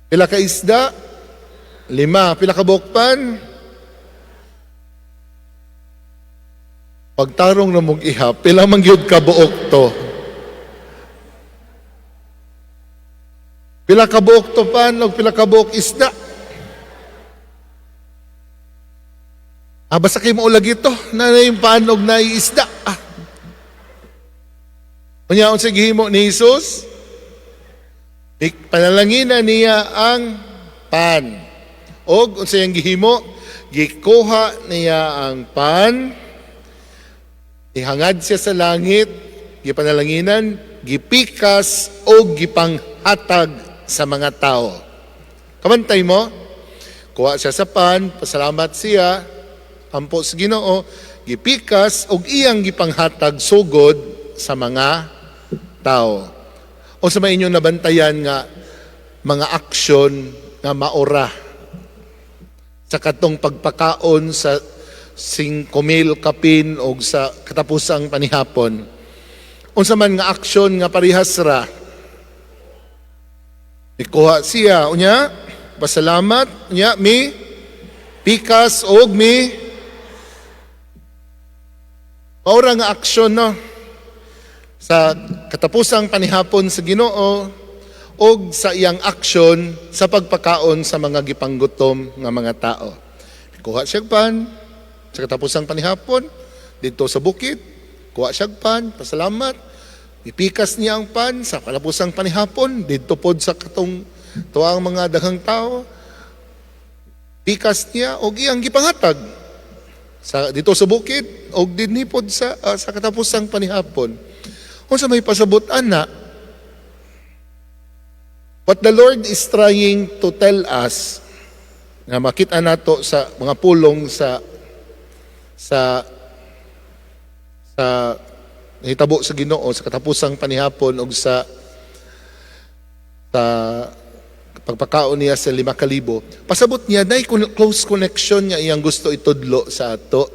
Speaker 1: Pila ka isda? Lima. Pila ka bukpan? Pagtarong na mong iha, pila man gyud ka buok to? Pila ka buok to pan og pila ka buok isda? Ah, basta kay mo lagi to, na yung pan og naay isda. Ah. Unya unsa gihimo ni Jesus? Panalangina niya ang pan. Og unsa iyang gihimo? Gikuha niya ang pan, ihangad siya sa langit, gipanalanginan, gipikas o gipanghatag sa mga tao. Kamantay mo? Kuha siya sa pan, pasalamat siya, ampo sa Ginoo, gipikas og iyang gipanghatag sugod sa mga tao. O sa may inyong nabantayan nga mga aksyon nga maora sa katong pagpakaon sa 5,000 kapin o sa katapusang panihapon? Unsa man nga action nga parehas ra? Nikuha siya, unya, pasalamat, unya, mi pikas og mi. Mao ra nga aksyon, no? Sa katapusang panihapon sa Ginoo og sa iyang aksyon sa pagpakaon sa mga gipanggutom nga mga tao. Kuha siya pan sa katapusang panihapon didto sa bukid, kuha siya pan, pasalamat, ipikas niya ang pan sa katapusang panihapon didto pod sa katong tuang mga daghang tao. Pikas niya og iyang gipangatag sa didto sa bukid og dinhi pod sa katapusang panihapon. Unsa may pasabot ana? What the Lord is trying to tell us nga makita nato sa mga pulong sa nahitabo sa Ginoo sa katapusang panihapon og sa pagpakaon niya sa 5,000, pasabot niya nay close connection niya iyang gusto itudlo sa ato.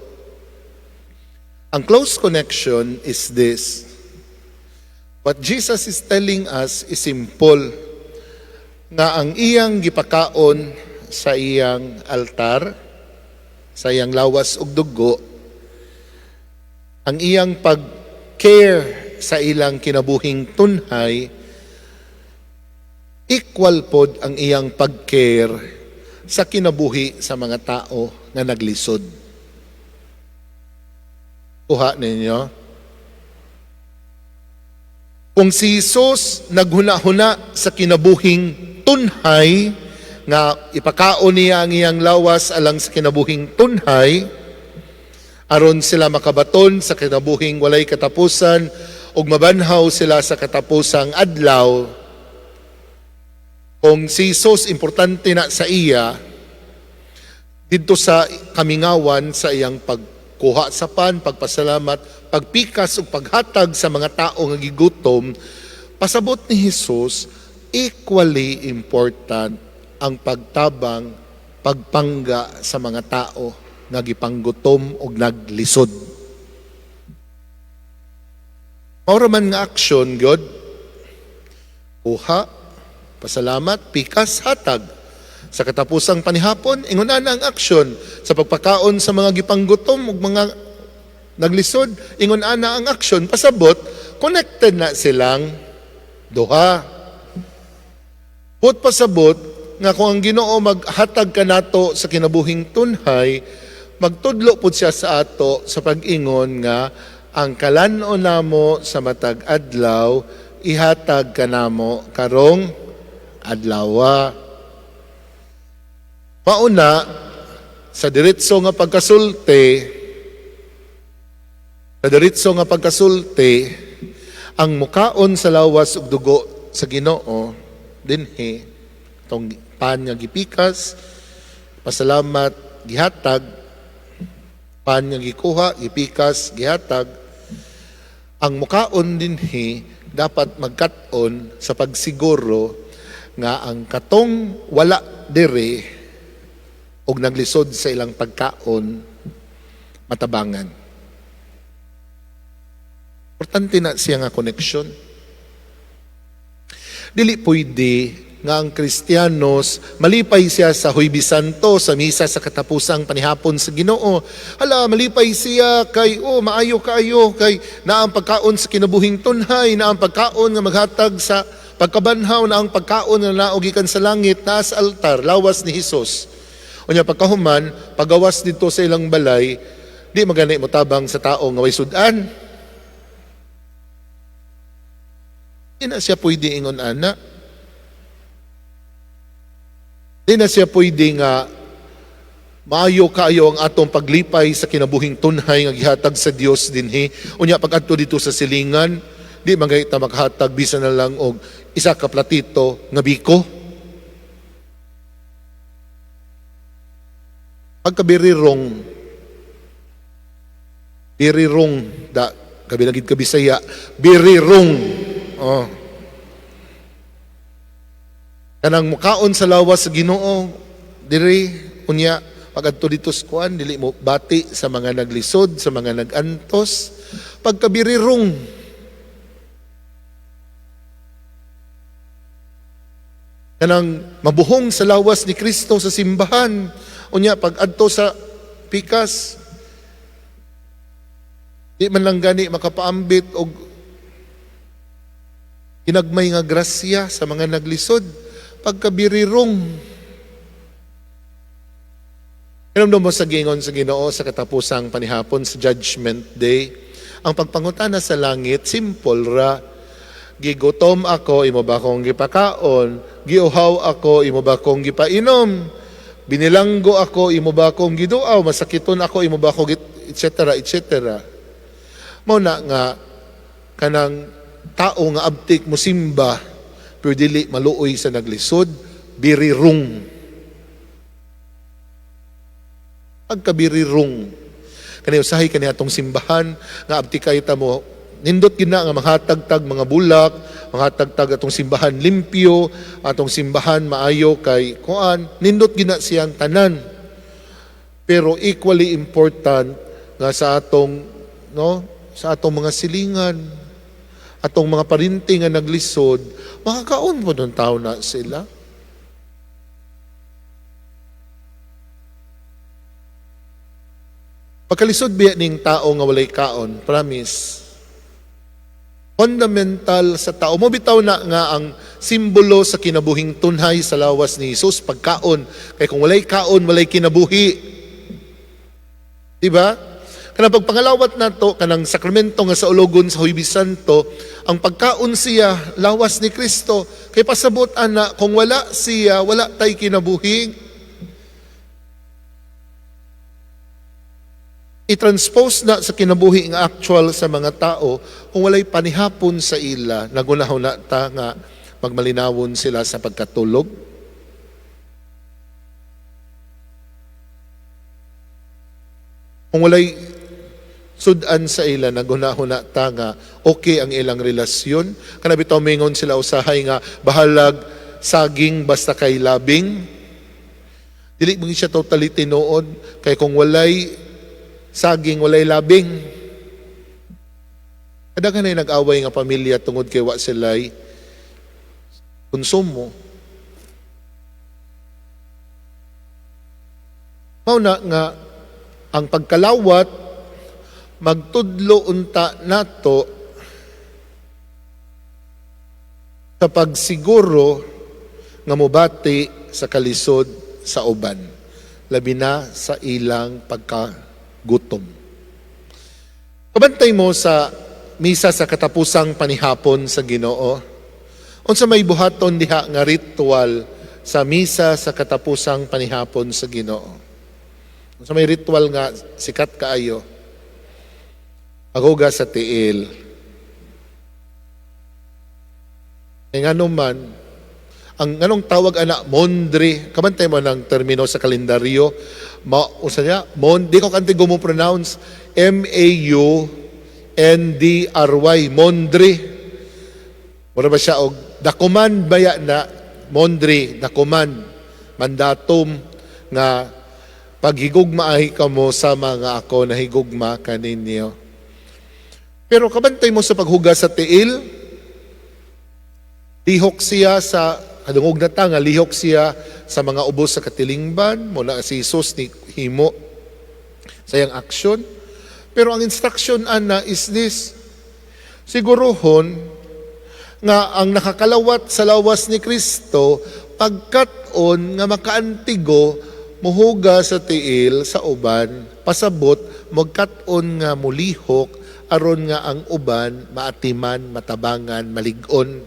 Speaker 1: Ang close connection is this: What Jesus is telling us is simple, nga ang iyang gipakaon sa iyang altar, sa iyang lawas ug dugo, ang iyang pag-care sa ilang kinabuhing tunhay, equal pod ang iyang pag-care sa kinabuhi sa mga tao nga naglisod. Kuha ninyo? Kung si Jesus naghuna-huna sa kinabuhing tunhay, nga ipakaon niya ang iyang lawas alang sa kinabuhing tunhay, aron sila makabaton sa kinabuhing walay katapusan ug mabanhaw sila sa katapusang adlaw. Kung si Jesus importante na sa iya, didto sa kamingawan sa iyang pagkuha sa pan, pagpasalamat, pagpikas ug paghatag sa mga tao nga gigutom, pasabot ni Jesus, equally important ang pagtabang, pagpangga sa mga tao nga gipanggutom ug naglisod. Mao ra man nga aksyon gyud. Kuha, pasalamat, pikas, hatag. Sa katapusang panihapon, ingon ana ang aksyon. Sa pagpakaon sa mga gipanggutom ug mga naglisod, ingon ana ang aksyon. Pasabot, connected na silang duha. Put pasabot nga kung ang Ginoo maghatag kanato sa kinabuhing tunhay, magtudlo pud siya sa ato sa pag-ingon nga ang kalan-on namo sa matag adlaw ihatag kanamo karong adlawa. Mauna sa diretso nga pagkasulti, ang mukaon sa lawas ug dugo sa Ginoo dinhi, tong pan nga gipikas, pasalamat, gihatag, pan nga gikuha, gipikas, gihatag, ang mukaon dinhi dapat magkat-on sa pagsiguro nga ang katong wala diri og naglisod sa ilang pagkaon matabangan. Importante na siya nga connection. Dili pwede nga ang Kristiyanos malipay siya sa Huwebes Santo, sa misa sa katapusang panihapon sa Ginoo. Hala, malipay siya kay, oh, maayo kaayo kay naa ang pagkaon sa kinabuhing tunhay, naa ang pagkaon nga maghatag sa pagkabanhaw, naa ang pagkaon nga naog gikan sa langit, naa sa altar, lawas ni Hesus. Unya pagkahuman, pagawas didto sa ilang balay, di magani mo tabang sa tao nga way sudan. Di na siya pwede ingon ana. Di na siya pwede nga maayo kaayo ang atong paglipay sa kinabuhing tunhay nga gihatag sa Dios dinhi. Unya pag-adto didto sa silingan, di man ta makhatag bisan na lang og isa ka platito nga biko. Pagka very wrong, very wrong, da, kabilagid ka Bisaya, very wrong. Oh. Kanang mukaon sa lawas sa Ginoo, diri unya pag-adto didto sa kuan, dili mo bati sa mga naglisod, sa mga nagantos, pagka very wrong. Kanang mabuhong sa lawas ni Kristo sa simbahan. Unya pag adto sa pikas, di man lang gani makapaambit og ginagmay nga grasya sa mga naglisod, pagkabirirong. Hinumdum mo sa gingon sa Ginoo sa katapusang panihapon sa Judgment Day, ang pagpangutana sa langit, simple ra. Gigutom ako, imo ba akong gipakaon? Giuhaw ako, imo ba akong gipainom? Binilanggo ako, imo ba akong giduaw? Masakiton ako, imo ba ako, etc., etc. Mao na nga, kanang tao nga abtik mo simba, pero dili maluoy sa naglisod, birirong. Pagkabirirong. Kani usahay kani atong simbahan nga abtik kay ta mo nindot gid na nga manghatagtag mga bulak, manghatagtag atong simbahan limpyo, atong simbahan maayo kay kuan, nindot gid na siyang tanan. Pero equally important nga sa atong, no, sa atong mga silingan, atong mga parinti nga naglisod, makakaon po ng tao na sila. Pagkalisod biya ning tao nga walay kaon, promise. Fundamental sa tao. Mo bitaw na nga ang simbolo sa kinabuhing tunhay sa lawas ni Jesus, pagkaon. Kay kung walay kaon, walay kinabuhi. Diba? Kanang pagpangalawat nato, kanang sakramento nga sa ulogon sa Huwebes Santo, ang pagkaon siya, lawas ni Kristo, kay pasabot ana, kung wala siya, wala tay kinabuhi. I-transpose na sa kinabuhi nga actual sa mga tao, kung walay panihapon sa ila, nagunahon na ta nga magmalinawon sila sa pagkatulog. Kung walay sudan sa ila, nagunahon na ta nga okay ang ilang relasyon. Kana bitaw mingon sila usahay nga bahalag saging basta kay labing. Dili mo siya totally tinuod, kay kung walay saging, walay labing. Kadaghan ay nag-away nga pamilya tungod kay wa sila'y konsumo. Mao na nga ang pagkalawat magtudlo unta nato sa pagsiguro nga mobati sa kalisod sa uban, labi na sa ilang pagkagutom. Kabantay mo sa misa sa katapusang panihapon sa Ginoo. Unsa may buhaton diha nga ritual sa misa sa katapusang panihapon sa Ginoo? Unsa may ritual nga sikat kaayo? Paghugas sa tiil. Kaya nga naman, ang anong tawag ana, Mondre, kabantay mo ng termino sa kalendaryo, ma, usa niya, mon, di ko kanti gumo-pronounce, Maundry, Mondre. Mura ba siya, og the command baya na, Mondre, the command, mandatum, nga paghigugma ay kamo sa mga ako nahigugma kaninyo. Pero kabantay mo sa paghugas sa tiil, lihok siya sa, kadungog na ta nga, lihok siya sa mga ubos sa katilingban, muna si Jesus ni himo sa iyang aksyon. Pero ang instruction ana is this, siguruhon nga ang nakakalawat sa lawas ni Kristo, pagkat-on nga makaantigo, muhuga sa tiil sa uban, pasabot, magkat-on nga mulihok, aron nga ang uban maatiman, matabangan, malig-on.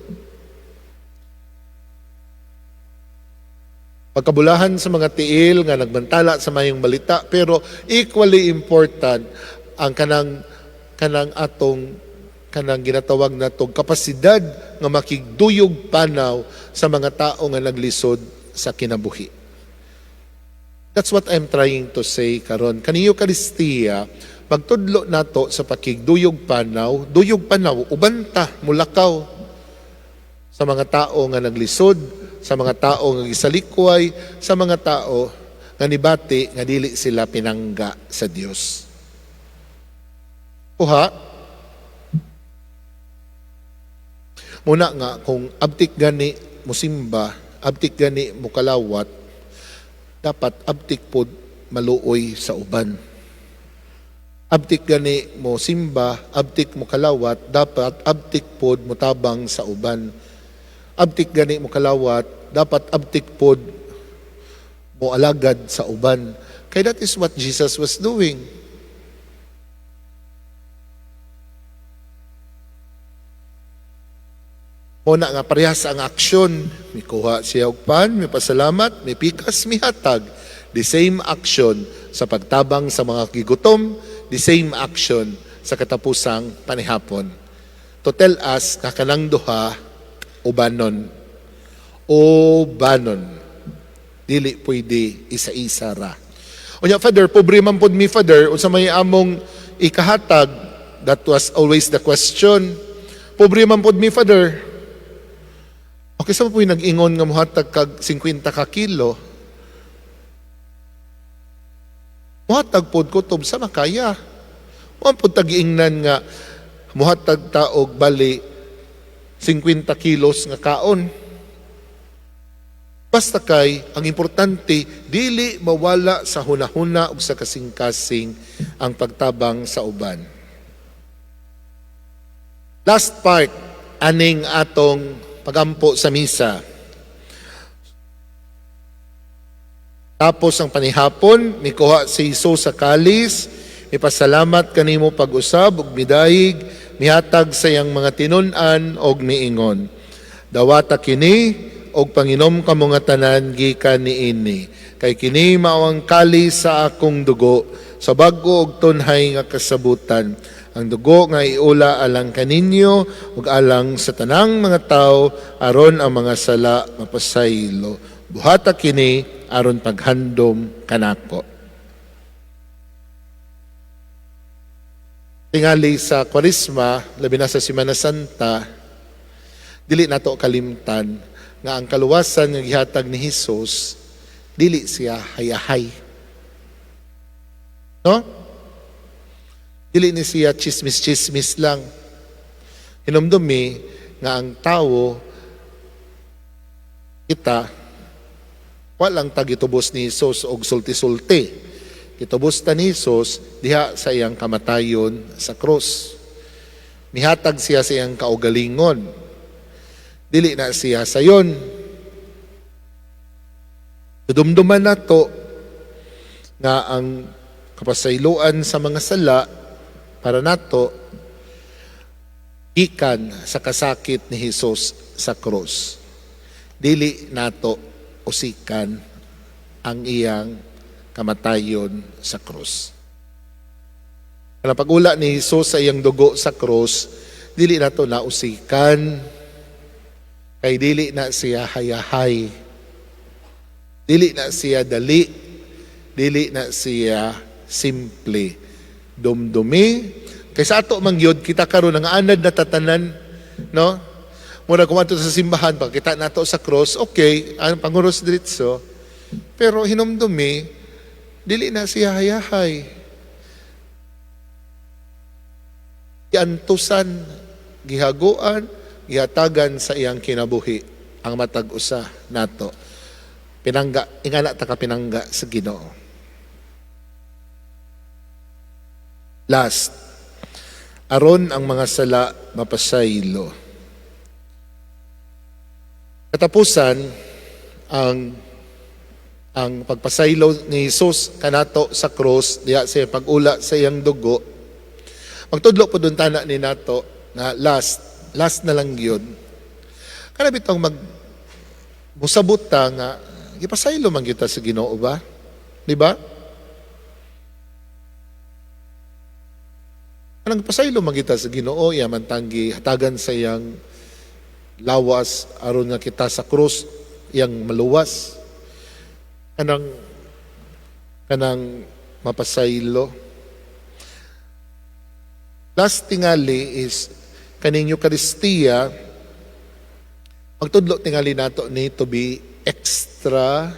Speaker 1: Pagkabulahan sa mga tiil nga nagbantala sa mayong balita, pero equally important ang kanang atong kanang ginatawag natong kapasidad nga makigduyog panaw sa mga tao nga naglisod sa kinabuhi. That's what I'm trying to say karon. Kani Eucharistia, pagtudlo nato sa pakigduyog panaw, duyog panaw, ubanta, mulakaw sa mga tao nga naglisod, sa mga tao nga gisalikway, sa mga tao nga nibati nga dili sila pinangga sa Dios. Kuha, muna nga kung abtik gani musimba, abtik gani mukalawat, dapat abtik pod maluoy sa uban. Abtik gani mo simba, abtik mo kalawat, dapat abtik pod motabang sa uban. Abtik gani mo kalawat, dapat abtik pod mo alagad sa uban. Kay that is what Jesus was doing. Mao na nga parehas ang aksyon. Mikuha siya og pan, mipasalamat, mipikas, mihatag. The same action sa pagtabang sa mga gigutom, the same action sa katapusang panihapon. To tell us nga kanang duha, ubanon. Ubanon. Dili pwede isa-isa ra. Unya, Father, pobre man pod mi, Father, unsa may among ikahatag? That was always the question. Pobre man pod mi, Father. Okay, sa po yung nag-ingon nga muhatag kag 50 ka kilo? Muhatag pod kutob sa makaya. Wa pod tagiingnan nga muhatag ta og bali 50 kilos nga kaon. Basta kay ang importante, dili mawala sa hunahuna ug sa kasing-kasing ang pagtabang sa uban. Last part aning atong pagampo sa misa. Tapos ang panihapon, mikuha si Jesus sa kalis, mipasalamat kanimo pag-usab ug midayig, mihatag sa iyang mga tinun-an og miingon: "Dawata kini og panginom kamo nga tanan gikan niini. Kay kini mao ang kalis sa akong dugo sa bag-o og tunhay nga kasabutan. Ang dugo nga iula alang kaninyo ug alang sa tanang mga tawo aron ang mga sala mapasaylo. Buhata kini aron paghandom kanako." Tingali sa Kwaresma, labi na sa Semana Santa, dili nato kalimtan nga ang kaluwasan nga gihatag ni Hesus, dili siya hayahay. No? Dili ni siya chismis-chismis lang. Hinumdumi nga ang tawo kita walang tagitubos ni Hesus og sulti-sulti. Gitubos ta ni Hesus diha sa iyang kamatayon sa krus. Mihatag siya sa iyang kaugalingon. Dili na siya sayon. Dumduman nato nga ang kapasayloan sa mga sala para nato gikan sa kasakit ni Hesus sa krus. Dili nato usikan ang iyang kamatayon sa krus. Kanang pag-ula ni Hesus sa iyang dugo sa krus, dili nato nausikan, kay dili na siya hayahay. Dili na siya dali, dili na siya simple. Dumdumi kay sa ato man gyud kita karon nga anad na tatanan, no? Mura kung ato sa simbahan, pagkita nato sa cross, okay, ang panguros diretso. Pero hinumdumi, dili na siya hayahay. Giantusan, gihaguan, gihatagan sa iyang kinabuhi ang matag usa nato. Pinangga, ingana ta ka pinangga sa Ginoo. Last, aron ang mga sala mapasaylo. Katapusan, ang pagpasaylo ni Jesus kanato sa cross, diha siya pag-ula sa iyang dugo. Magtudlo po dun tana ni nato na last na lang yun. Kana bitong mag musabot ta nga gipasaylo man gyud ta sa Ginoo ba? Di ba? Kanang pasaylo man gyud ta sa Ginoo, iya man tanggi hatagan sa iyang lawas aron nga kita sa krus iyang maluwas. Kanang mapasaylo. Last tingali is kaning Eucharistia, magtudlo tingali nato ni to be extra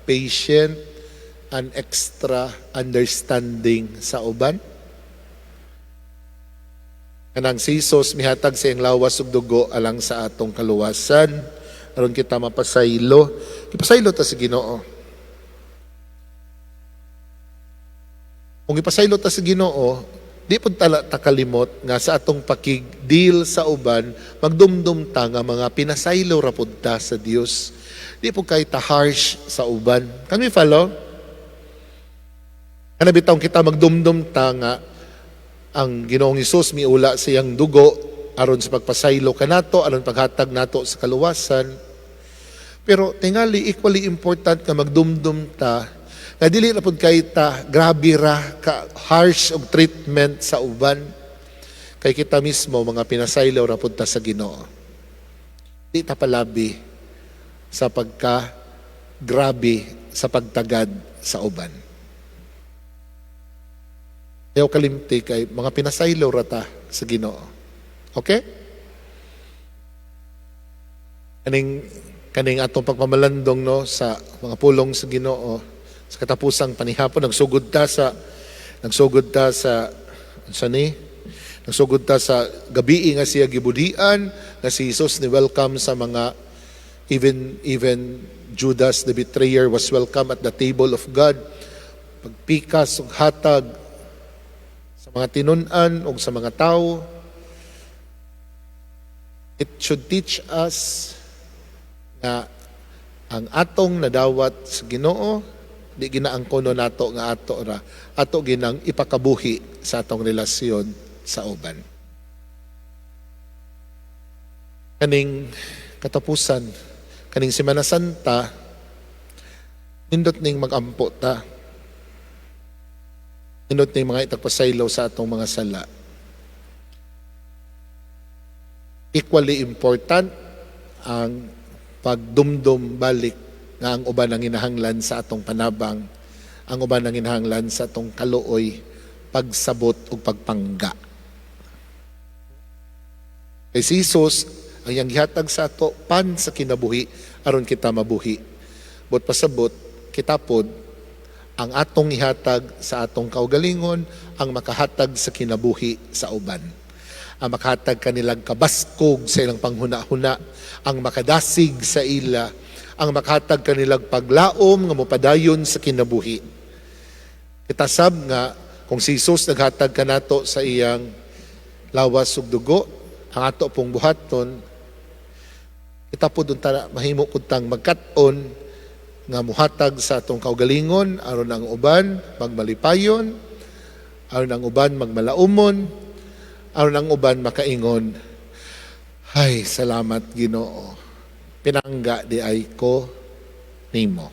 Speaker 1: patient and extra understanding sa uban. Kanang si Jesus mihatag sa iyang lawas ug dugo alang sa atong kaluwasan. aron kita mapasaylo. Ipasaylo ta sa Ginoo. Kung ipasaylo ta sa Ginoo, di pud tala ta kalimot nga sa atong pakig-deal sa uban, magdumdum ta nga mga pinasaylo ra pud ta sa Dios. Di pud kay ta harsh sa uban. Can we follow? Kana bitawng kita magdumdum ta nga ang Ginoong Hesus miula sa iyang dugo aron sa pagpasaylo kanato, aron paghatag nato sa kaluwasan. Pero tingali equally important nga magdumdum ta nga dili ra pud kay ta grabe ra ka harsh og treatment sa uban, kay kita mismo mga pinasaylo ra pud ta sa Ginoo. Di ta palabi sa pagka grabe sa pagtagad sa uban. Ayaw kalimti kay mga pinasaylo ra ta sa Ginoo. Okay? Kaning atong pagpamalandong, no, sa mga pulong sa Ginoo sa katapusang panihapon, nagsugod ta sa unsa ni, nagsugod ta sa gabii nga siya gibudhian, nga si Jesus ni welcome sa mga even Judas the betrayer was welcome at the table of God, pagpikas ug hatag sa mga tinun-an ug sa mga tao. It should teach us nga ang atong nadawat sa Ginoo, di ginaangkono nato nga ato ra, ato ginang ipakabuhi sa atong relasyon sa uban. Kaning katapusan, kaning Semana Santa, nindot ning magampo ta, nindot ning mga itagpasaylo sa atong mga sala. Equally important ang pagdumdum balik nga ang uban ang hinahanglan sa atong panabang, ang uban ang hinahanglan sa atong kaluoy, pagsabot ug pagpangga. Kay si Jesus, ang iyang gihatag sa ato, pan sa kinabuhi, aron kita mabuhi. But pasabot, kita pod, ang atong ihatag sa atong kaugalingon, ang makahatag sa kinabuhi sa uban. Ang makahatag kanilang kabaskog sa ilang panghuna-huna, ang makadasig sa ila, ang makahatag kanilang paglaom nga mopadayon sa kinabuhi. Kita sab nga kung si Jesus naghatag kanato sa iyang lawas ug dugo, ang ato pong buhaton, kita po dun ta mahimo pud tang magkat-on nga muhatag sa atong kaugalingon aron ang uban magmalipayon, aron ang uban magmalaumon, aron ang uban makaingon, "Hay, salamat Ginoo, pinangga diay ko nimo."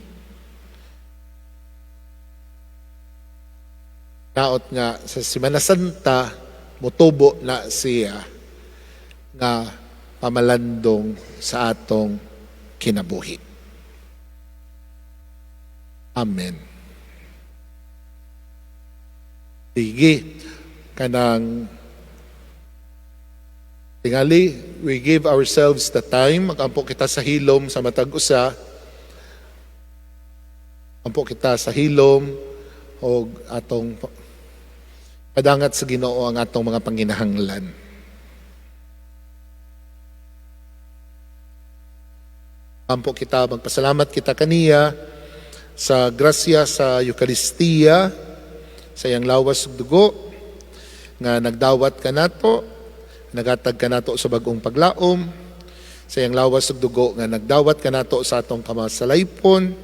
Speaker 1: Naot nga sa Semana Santa motubo na siya nga pamalandong sa atong kinabuhi. Amen. Sige, kanang tingali, we give ourselves the time, magampo kita sa hilom sa matag usa. Ampo kita sa hilom og atong padangat sa Ginoo ang atong mga panginahanglan. Ampo kita, magpasalamat kita kaniya sa grasya sa Eukaristiya, sa iyang lawas ug dugo nga nagdawat kanato, nagatag kanato sa bag-ong paglaom, sa iyang lawas ug dugo nga nagdawat kanato sa atong kamasalaypon,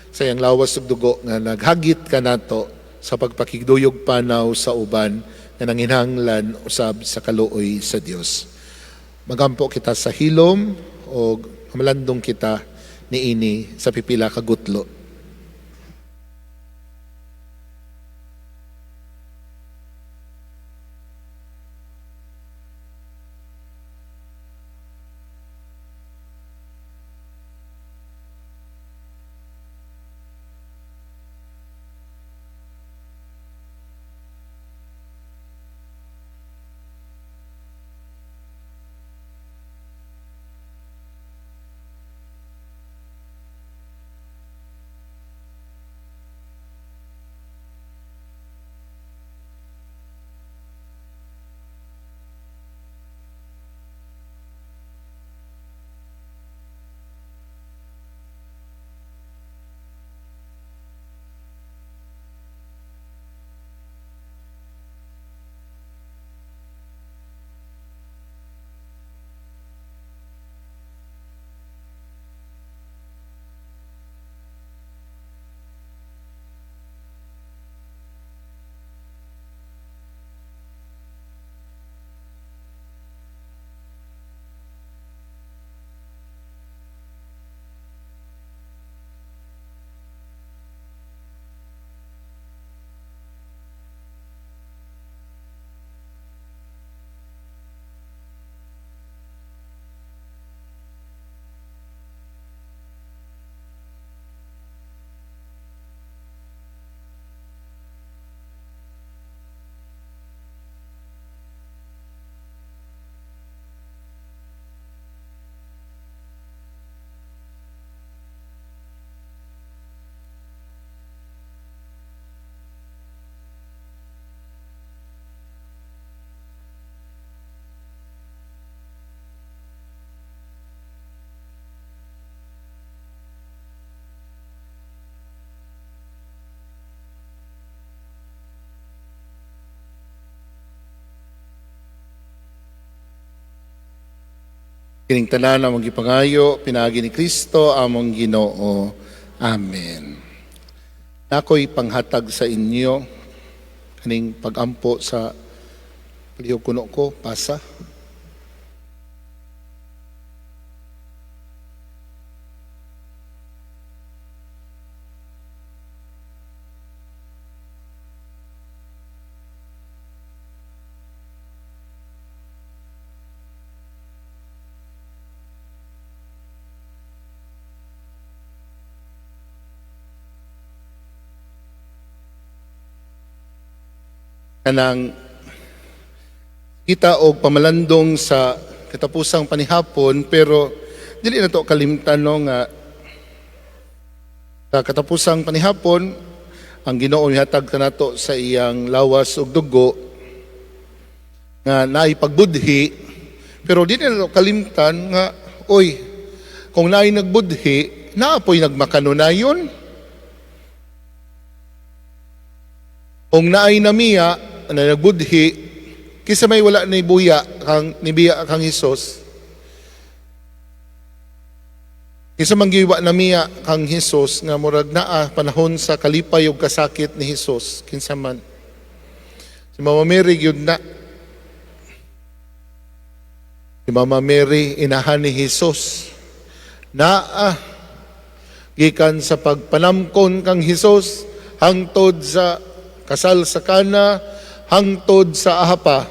Speaker 1: sa iyang lawas ug dugo nga naghagit kanato sa pagpakigduyog panaw sa uban nga nanginahanglan usab sa kaluoy sa Dios. Magampo kita sa hilom o malandong kita niini sa pipila ka gutlo. Kining tanan among gipangayo pinaagi ni Kristo among Ginoo. Amen. Nakoy panghatag sa inyo kaning pagampo sa palihog kuno ko pasa. Kanang kita og pamalandong sa katapusang panihapon, pero dili na to kalimtan, no, nga sa katapusang panihapon ang Ginoo mihatag kanato sa iyang lawas ug dugo nga naay pagbudhi, pero dili na to kalimtan nga, oy, kung naay nagbudhi, naa poy nagmakanunayon. Kung naay namiya na nagbudhi, kisa may wala ni buya kang nibiya kang Hesus? Kisa man giwa namiya kang Hesus nga murag naa panahon sa kalipay ug kasakit ni Hesus? Kinsa man? Si Mama Mary gyud na. Si Mama Mary, inahan ni Hesus, naa gikan sa pagpanamkon kang Hesus hangtod sa kasal sa Kana, hangtod sa ahapa,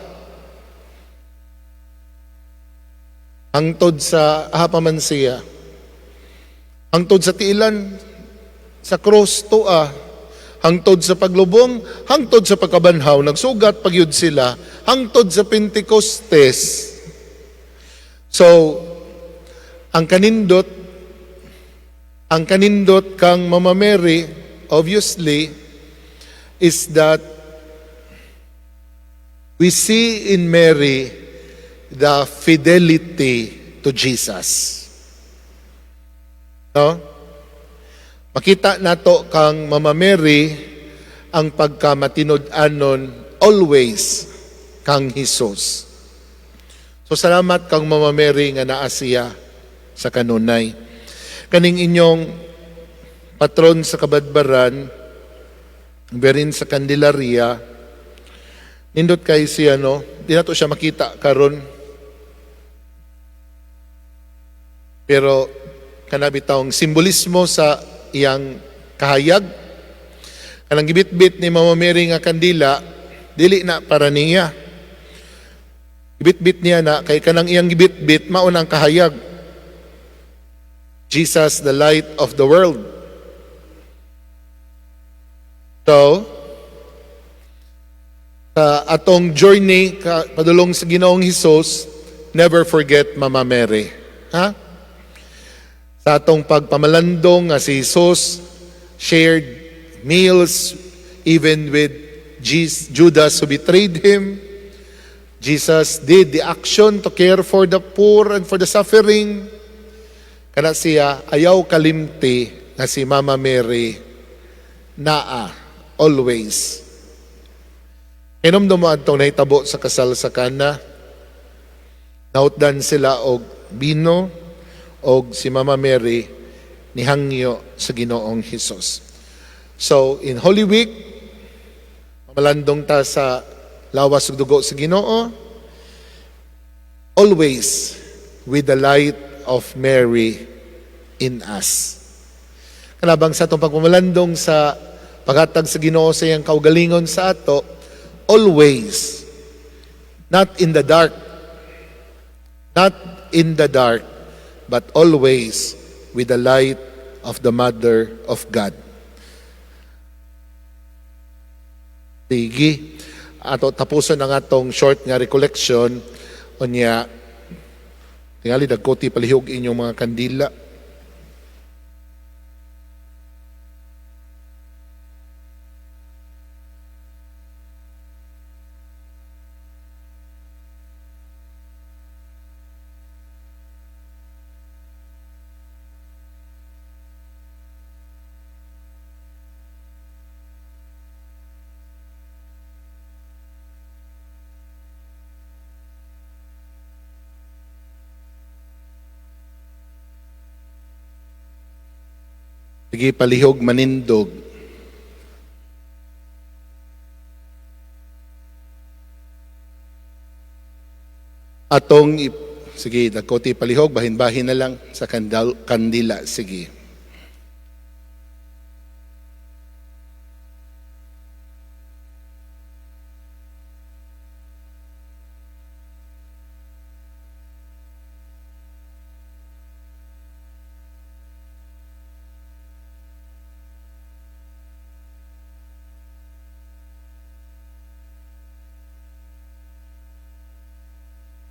Speaker 1: hangtod sa ahapa man siya, hangtod sa tiilan sa cross tua, hangtod sa paglubong, hangtod sa pagkabanhaw, nagsugat pagyud sila, hangtod sa Pentecostes. So ang kanindot kang Mama Mary, obviously, is that we see in Mary the fidelity to Jesus. No? Makita nato kang Mama Mary ang pagkamatinud-anon always kang Hesus. So salamat kang Mama Mary nga naa siya sa kanunay. Kaning inyong patron sa Kabadbaran, Birhen sa Candelaria, nindot kay siya, no? Di nato siya makita karon. Pero kana bitawng simbolismo sa iyang kahayag, kanang gibitbit ni Mama Mary nga kandila, dili na para niya. Gibitbit niya na kay kanang iyang gibitbit mao nang kahayag. Jesus, the light of the world. So, sa atong journey padulong sa Ginoong Hesus, never forget Mama Mary. Ha? Sa atong pagpamalandong nga si Jesus shared meals even with Judas who betrayed him. Jesus did the action to care for the poor and for the suffering. Kana siya, ayaw kalimti nga si Mama Mary naa always. Hinumdum mo atong nahitabo sa kasal sa Kana. Nautdan sila og bino og si Mama Mary nihangyo sa Ginoong Hesus. So, in Holy Week, mamalandong ta sa lawas ug dugo sa Ginoo, always with the light of Mary in us. Kanabang sa atong pagpamalandong sa paghatag sa Ginoo sa iyang kaugalingon sa ato, always, not in the dark, not in the dark, but always with the light of the Mother of God. Sige, ato tapuson ang atong short nga recollection. Unya, tingali dagkoti palihog inyong mga kandila. Sige, palihog manindog. Atong sige, dagkoti palihog, bahin-bahin na lang sa kandila. Sige.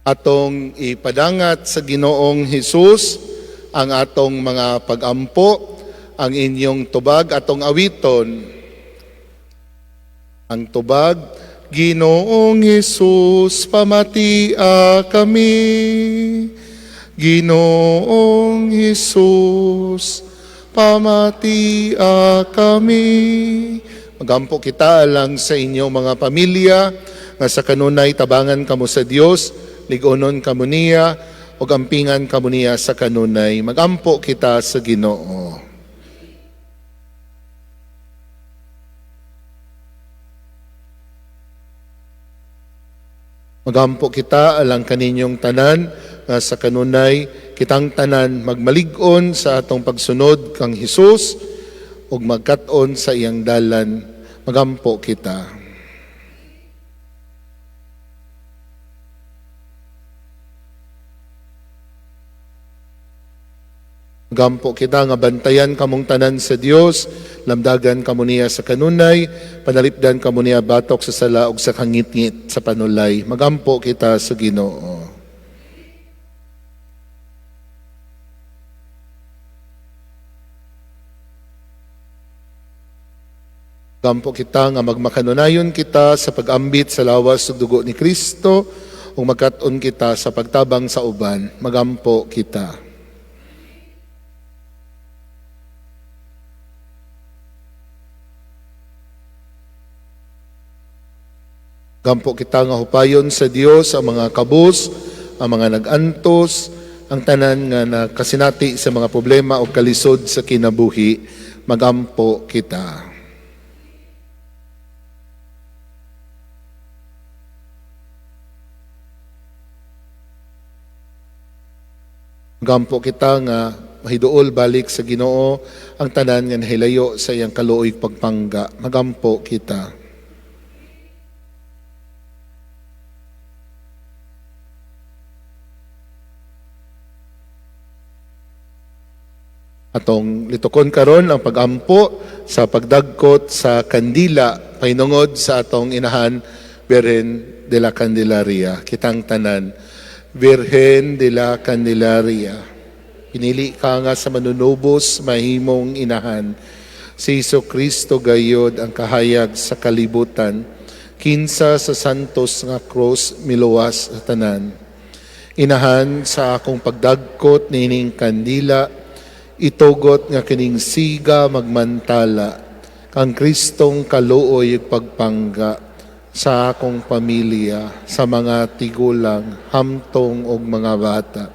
Speaker 1: Atong ipadangat sa Ginoong Hesus ang atong mga pagampo, ang inyong tubag, atong awiton. Ang tubag, Ginoong Hesus, pamatia kami. Ginoong Hesus, pamatia kami. Magampo kita lang sa inyong mga pamilya, nga sa kanunay tabangan kamo sa Dios, ligonon kamo niya, ug ampingan kamo niya sa kanunay. Magampo kita sa Ginoo. Magampo kita alang kaninyong tanan nga sa kanunay kitang tanan magmalig-on sa atong pagsunod kang Hesus ug magkat-on sa iyang dalan. Magampo kita. Gampo kita nga bantayan kamong tanan sa Dios, lamdagan kamo niya sa kanunay, panalipdan kamo niya batok sa sala ug sa kangitngit sa panulay. Magampo kita sa Ginoo. Gampo kita nga magmakanunayon kita sa pag-ambit sa lawas ug dugo ni Kristo ug magkat-on kita sa pagtabang sa uban. Magampo kita. Gampo kita nga hupayon sa Dios ang mga kabus, ang mga nag-antos, ang tanan nga nakasinati sa mga problema o kalisod sa kinabuhi. Magampo kita. Gampo kita nga mahiduol balik sa Ginoo ang tanan nga nahilayo sa iyang kaluoy pagpangga. Magampo kita. Atong litukon karon ang pagampo sa pagdagkot sa kandila pahinungod sa atong inahan Birhen de la Candelaria. Kitang tanan, Birhen de la Candelaria, pinili ka nga sa manunubos mahimong inahan. Si Hesus Kristo gayod ang kahayag sa kalibutan, kinsa sa santos nga cross miluwas sa tanan. Inahan, sa akong pagdagkot nining kandila, itugot nga kining siga magmantala kang Kristong kaluoy ug pagpangga sa akong pamilya, sa mga tigulang, hamtong og mga bata.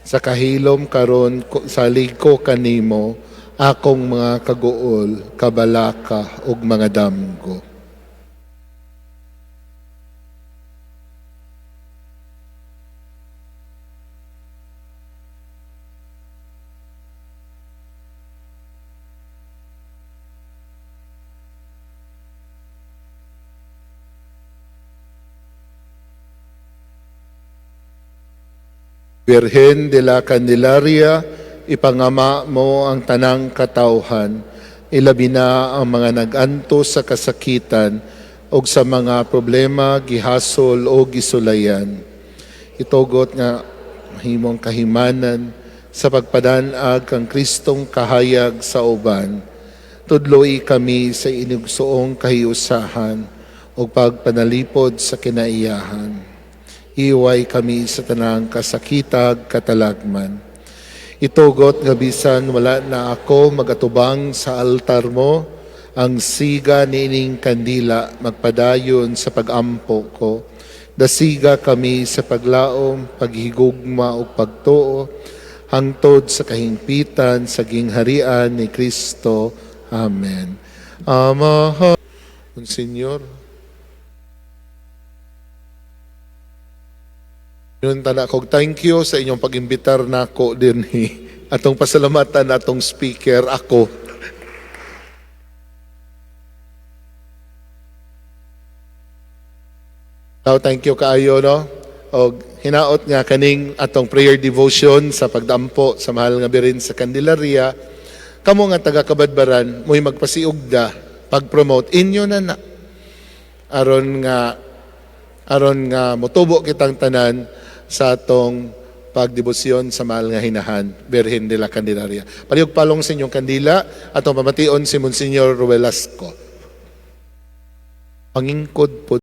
Speaker 1: Sa kahilom karon salig ko kanimo akong mga kaguol, kabalaka ug mga damgo. Birhen de la Candelaria, ipangama mo ang tanang katawhan, ilabi na ang mga nag-antos sa kasakitan o sa mga problema, gihasol o gisulayan. Itugot nga mahimong kahimanan sa pagpadanag kang Kristong kahayag sa uban. Tudloi kami sa inugsoong kahiusahan o pagpanalipod sa kinaiyahan. Iway kami sa tanang kasakitag katalagman. Itugot nga bisan wala na ako magatubang sa altar mo, ang siga niining kandila magpadayon sa pagampo ko. Dasiga kami sa paglaom, paghigugma o pagtuo, Hangtod sa kahingpitan sa gingharian ni Kristo. Amen. Ama, Monsignor. Yun tana kog thank you sa inyong pag-imbitar nako dinhi. Atong pasalamatan atong speaker ako. Tao, thank you kaayo, no. Og hinaot nga kaning atong prayer devotion sa pagdampo sa mahal nga Birhen sa Candelaria, kamo nga taga Kabadbaran mo'y magpasiugda pag-promote inyo na na aron nga motubo kitang tanan sa atong pagdebosyon sa mahal nga hinahan, Birhen de la Candelaria. Palihog palong sa inyong kandila, atong pamation si Monsignor Ruelasco. Pangingkod po.